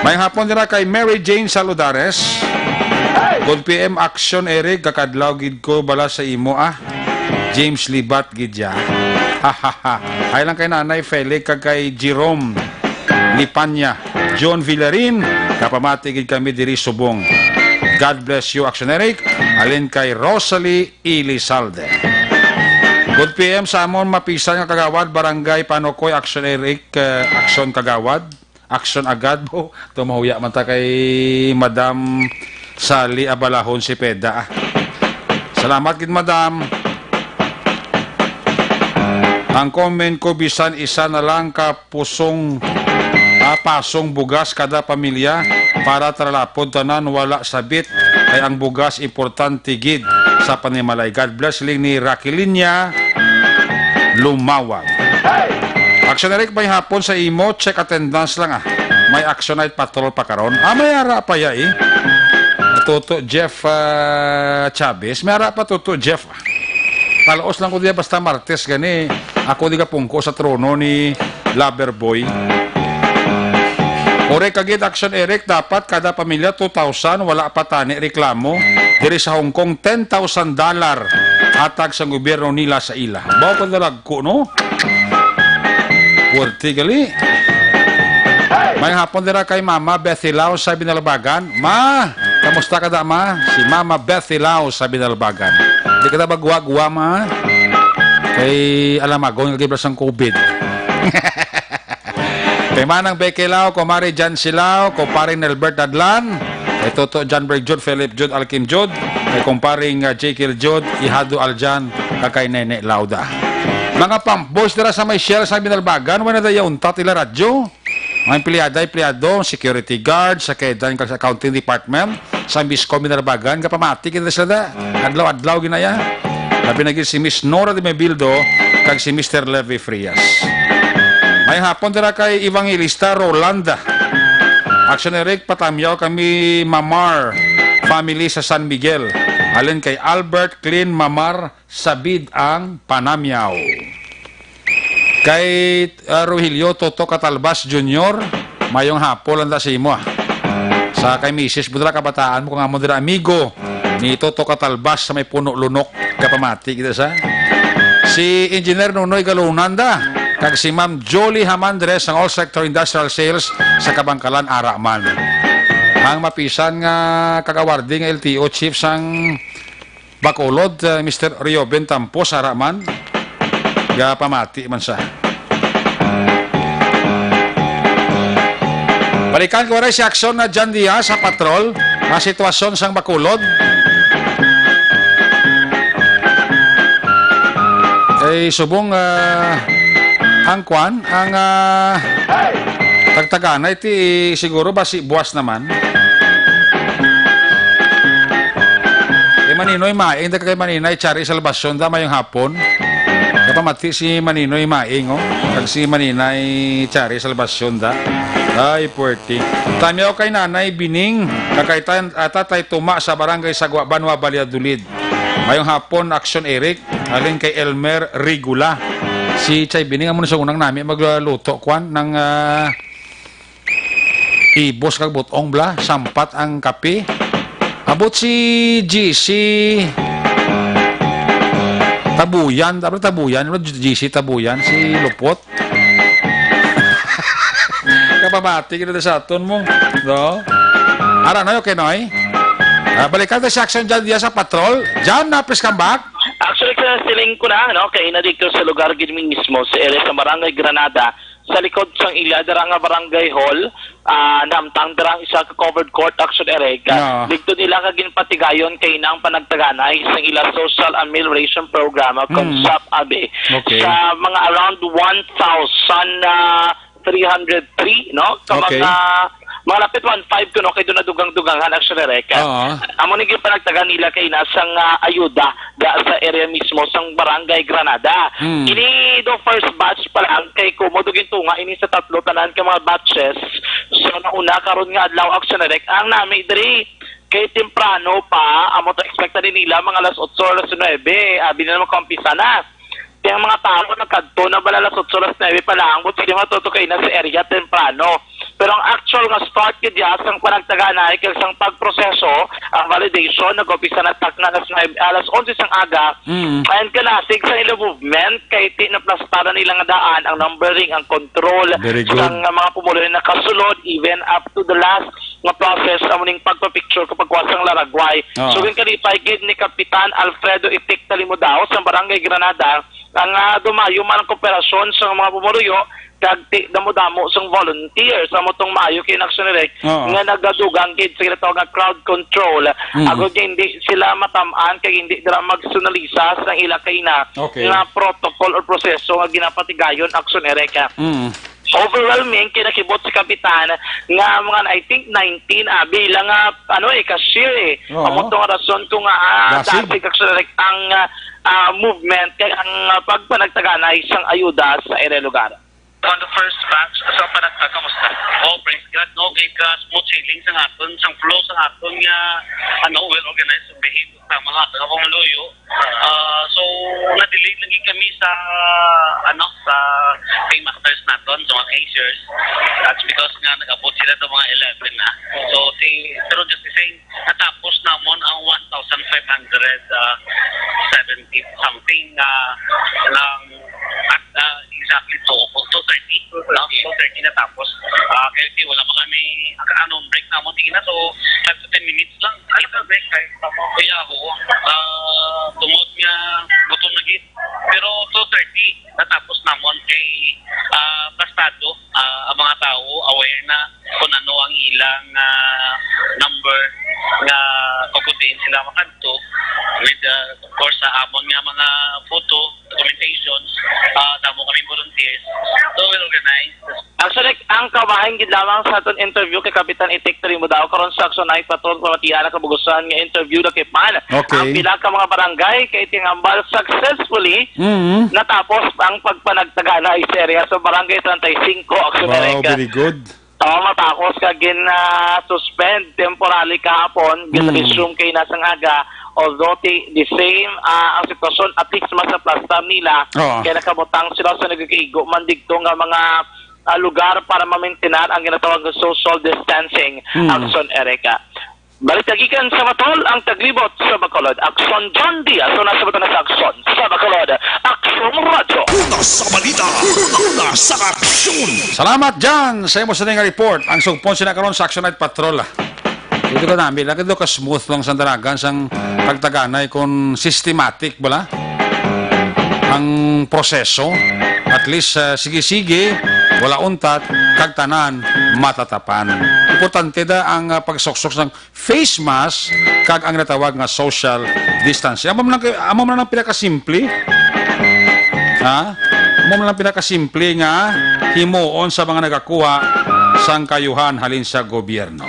Mayong hapon dira kay Mary Jane Saludares. Good P M, Aksyon Eric, kakadlaw gid ko bala sa imo, ah. James Libat gid ya. Ay lang kay Nanay Feli kag kay Jerome Lipanya, John Villarin, kapamati gid kami diri subong. God bless you, Aksyon Eric. Alin kay Rosalie Elizalde. Good P M sa amon mapisan nga kagawad, Barangay Panukoy, Aksyon Eric, eh, Aksyon Kagawad. Aksyon agad po. Tumahuya man ta kay Madam Sally Abalahon Cepeda, ah. Salamat gid, Madam. Ang comment ko, bisan isa na lang ka pusong, ah, pasong bugas kada pamilya para tralapod tanan, wala sabit. Kay ang bugas importante gid sa panimalay. God bless, siling ni Raquelinia Lumawag. Aksyon Eric, may hapon sa imo, check attendance lang, ah. May Action Night Patrol pa karon. Ah, may ara pa ya, eh. Toto Jeff, ah, Chavez. May ara pa, Toto Jeff. Kalaos lang ko diya basta Martes gani. Ako di kapungko sa trono ni Lover Boy. Ore kagid, Action Eric, dapat kada pamilya two thousand, wala pa tani reklamo. Diri sa Hong Kong, ten thousand dollar hatag sang gobyerno nila sa ila. Baw pa dalagko, no? Puwerte gali. May hapon dira kay Mama Bethy Lau sa Binalbagan. Ma, kamusta ka da, Ma? Si Mama Bethy Lau sa Binalbagan. Di ka da ba guwa-guwa, Ma? Kay alamagon ka gibra sang covid. Kay Manang Becky Lao, Kumari Jan Silao, Kumparing Nelbert Dadlan, kay Toto John Berg Jude, Philip Jude, Alkin Jude, kay Kumparing, ah, Jekyll Jude, Ihado Aljan, kag kay Nene Lauda. Mga pump boys dira sa may Shell sa Binalbagan, wala na dayon untat ila radyo. Mga empleyada, empleyado, security guard, sa kedan kag sa accounting department, sa Miscom Binalbagan, gapamati kita sila da. Adlaw-adlaw ginaya. Labi na gid si Miss Nora de Mebildo kag si Mister Levi Frias. May hapon dira kay Evangelista Rolanda. Action Eric, patamyaw kami Mamar family sa San Miguel. Alin kay Albert Clean Mamar, Sabid ang Panamyaw. Kay, ah, Rogelio Toto Catalbas Junior, mayong hapon lang da sa imo, ah. Sa kay misis mo dira, kabataan mo, kung amo dira amigo ni Toto Catalbas sa may Puno Lunok, kapamati kita sa. Si Engineer Nonoy Galunanda, kag si Ma'am Jolie Hamandres sang All Sector Industrial Sales sa Kabangkalan, ara man. Ang mapisan nga kag-awarding nga L T O chief sang Bacolod, uh, Mister Rioben Tampos, ara man. Gapamati man sa. Balikan ko rin si Action na John Diaz sa patrol, ang sitwasyon sang Bacolod. Eh, subong, ah, ang kwan, ang, ah, tagtaganay ti siguro ba si buwas naman. Kay Maninoy Maing, daga kay Maninay Chari Salvacion da, mayong hapon. Kapamati si Maninoy Maing, oh. Kag si Maninay Chari Salvacion da. Ay, puwerte. Tamyaw kay Nanay Bining, kag kay tan-, ah, Tatay Tuma sa Barangay Sagwa, Banwa, Valladolid. Mayong hapon, Action Eric. Alin kay Elmer Rigula. Si Chay Bining, amo na sa unang nami magluto, kwan, ng, ah, Ibos kag butong bla, sampat ang kape. Abot si G C Tabuyan, abot Tabuyan, abot G C Tabuyan, si Lupot. Kapamati kita sa aton mo, no? Ara, Noy, okay, Noy? Ah, balikan ta si Action John Diaz sa patrol. John, na, please come back. Actually, sa siling ko na, no, kay na dito sa lugar gid mismo, sa area sa Barangay Granada, sa likod sang ila dira nga barangay hall, ah, namtang dira ang isa ka covered court, Action Eric. No. Didto nila ka ginpatigayon kay nang panagtaganay sang ila social amelioration program, ah, kung Mm. sap, abi, Okay. sa mga around one thousand, ah, three hundred three, no? Ka Okay. mga, mga lapit one five kuno kay doon na dugang-dugangan, Action Eric. Oo. Amo ni ginpanagtagan nila kay na sang, ah, ayuda da sa area mismo sang Barangay Granada. Hmm. Ini do first batch pa lang kay kumo do gintunga ini sa tatlo tanan ka mga batches. So nauna karon nga adlaw, Action Direct, ang nami diri kay temprano pa, amo to expect ni nila mga alas otso, alas nuebe, abi na naman kaumpisa na. Kaya ang mga tao nagkadto na bala alas otso, alas nuebe pa lang, but sila matuto kay na sa area temprano. Pero ang actual nga start gid ya sang panagtaganay kag sang pagproseso, ang validation nag-umpisa na takna alas nuebe, alas onse sang aga. Mm. And kalatig sa ila movement kay ti naplastaran nila nga daan ang numbering, ang control Very good. sang mga pumuluyo nakasulod, even up to the last nga process amo ning pagpa-picture kag pagkuha sang laragway. Oo. So, ginkalipay gid ni Kapitan Alfredo Itik Talimodao sa Barangay Granada, ang, ah, dumayo man ang kooperasyon sa mga pumuluyo kag ti-, damo-damo sang volunteers. Amo tong maayo kay Action Direct Oo. nga nagadugang gid sa ginatawag nga crowd control. Mm. Agod nga hindi sila matamaan kag hindi dira magsunalisa sa ila kaina Okay. nga protocol or proseso nga ginapatigayon, Action Direct. Mm. Overwhelming kay nakibot si Kapitan nga mga, I think, nineteen, ah, bilang, ah, ano, eh, cashier, eh. Oo. Amo tong rason kung, ah, Dasig. dasig, Action Direct, ang, ah, ah, movement kag ang, ah, pagpanagtaganay sang ayuda sa area lugar. On the first batch, sa panagtag, kamusta? Oh, praise God, no? Kay ka smooth sailing sa aton, sang flow sa aton nga, ano, well organized, behave sa mga nga pumuluyo. Ah, so, na-delay lagi kami sa, ano, sa paymasters naton, sa mga cashiers. That's because nga nag-abot sila sa mga eleven na. So, si, pero just the same, natapos namon ang one thousand five hundred, ah, seventy something na lang at, ah, exactly two, two thirty, no? Two thirty natapos. Ah, kaya di, wala pa kami, ang, ano, break namon, di na, so, five to ten minutes lang. Ay, sa break, kaya pa mo. Kaya, oo. Ah, tungod nga, gutom na gid. Pero two thirty, natapos namon kay, ah, plastado, ah, ang mga aware na kung ano ang ilang, ah, number nga pagkutiin sila makadto with, ah, of course, sa amon nga mga photo, documentations, ah, damo kami volunteers. So, we'll organize. Actually, ang kabahin gid lamang sa aton interview kay Kapitan Itik Trimudao karon sa Action Night Patrol, pamatian ang kabugusan nga interview na kay Pan. Okay. Ang pila ka mga barangay kay tingambal successfully Mm-hmm. natapos ang pagpanagtagana sa area sa Barangay treinta y cinco, Action Wow, Eric. Very good. Oo, matapos ka gin, ah, suspend temporarily kahapon, gin-resume kay na sang aga, although ti-, the same, ah, ang sitwasyon, at least mas naplastar nila, Oo. kaya nakabutang sila sa nagakaigo man digto nga mga, ah, lugar para mamintinar ang ginatawag nga social distancing, Mm. Action Erica. Balita gikan sa Batol, ang taglibot sa Bacolod. Action John Diaz, una sa Batol sa Action sa Bacolod. Action Radyo. Una sa balita, una, una sa aksyon. Salamat, John, sa imo sini nga report. Ang sugpon sina karon sa Action Night Patrol. Dito ka namin, lagi do ka smooth lang sa dalagan sang pagtaganay kung systematic bala ang proseso. At least, ah, sige-sige, wala untat, kag tanan matatapan. Importante da ang, ah, pagsuksok sang face mask kag ang natawag nga social distancing. Amo man lang kay, amo man lang pinakasimple. Ha? Amo man lang pinakasimple nga himuon sa mga nagakuha sang kayuhan halin sa gobyerno.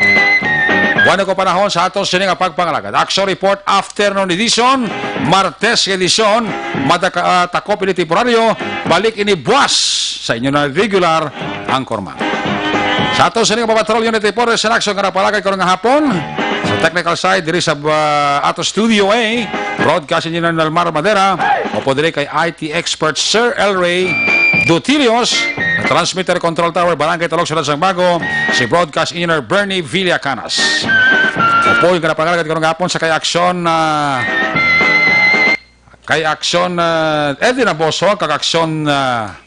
Buwan ko panahon sa aton sini nga pagpangalagad. Action Report Afternoon Edition, Martes nga edisyon, madaka-, ah, takop ini temporaryo, balik ini buwas sa inyo na regular ang korma. Sa ato sini nga Patrol Unity Force in Action nga napalagay karon nga hapon, sa technical side diri sa, ah, ato Studio A, Broadcast Engineer Nalmar Madera, upo diri kay I T expert Sir El Rey Dutilios, sa Transmitter Control Tower, Barangay Talog, Siyudad sang Bago, si Broadcast Engineer Bernie Villacanas. Upo nga napalagay karon nga hapon sa kay Action, ah, Kay Action, ah, Eddie Naboso, kag Action, ah,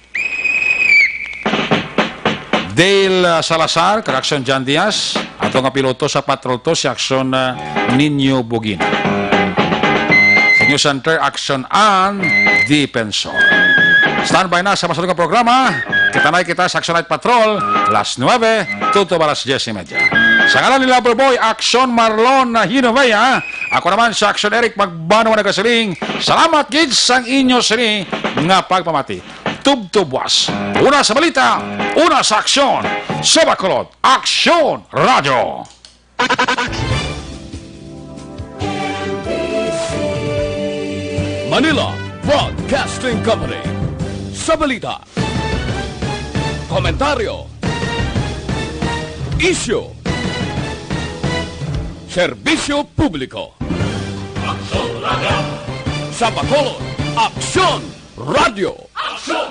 Dale, ah, Salazar, kag Action John Diaz, ato nga piloto sa Patrol to, si Action, ah, Nino Bugina. Sa News Center, Action Ann Defensor. Standby na sa masunod nga programa. Kita na kita sa Action Night Patrol, las nuebe, tuto ba las diyes y media. Sa ngalan ni Lover Boy, Action Marlon Hinovea, ako naman sa Action Eric Magbano nga nagasiling, salamat gid sang inyo sini nga pagpamati. Tubtub buwas. Una sa balita, una sa aksyon. Sa Bacolod, Aksyon Radyo. Manila Broadcasting Company. Sa balita, komentaryo, isyu, serbisyo publiko. Aksyon Radyo. Sa Bacolod, Aksyon Radyo. Aksyon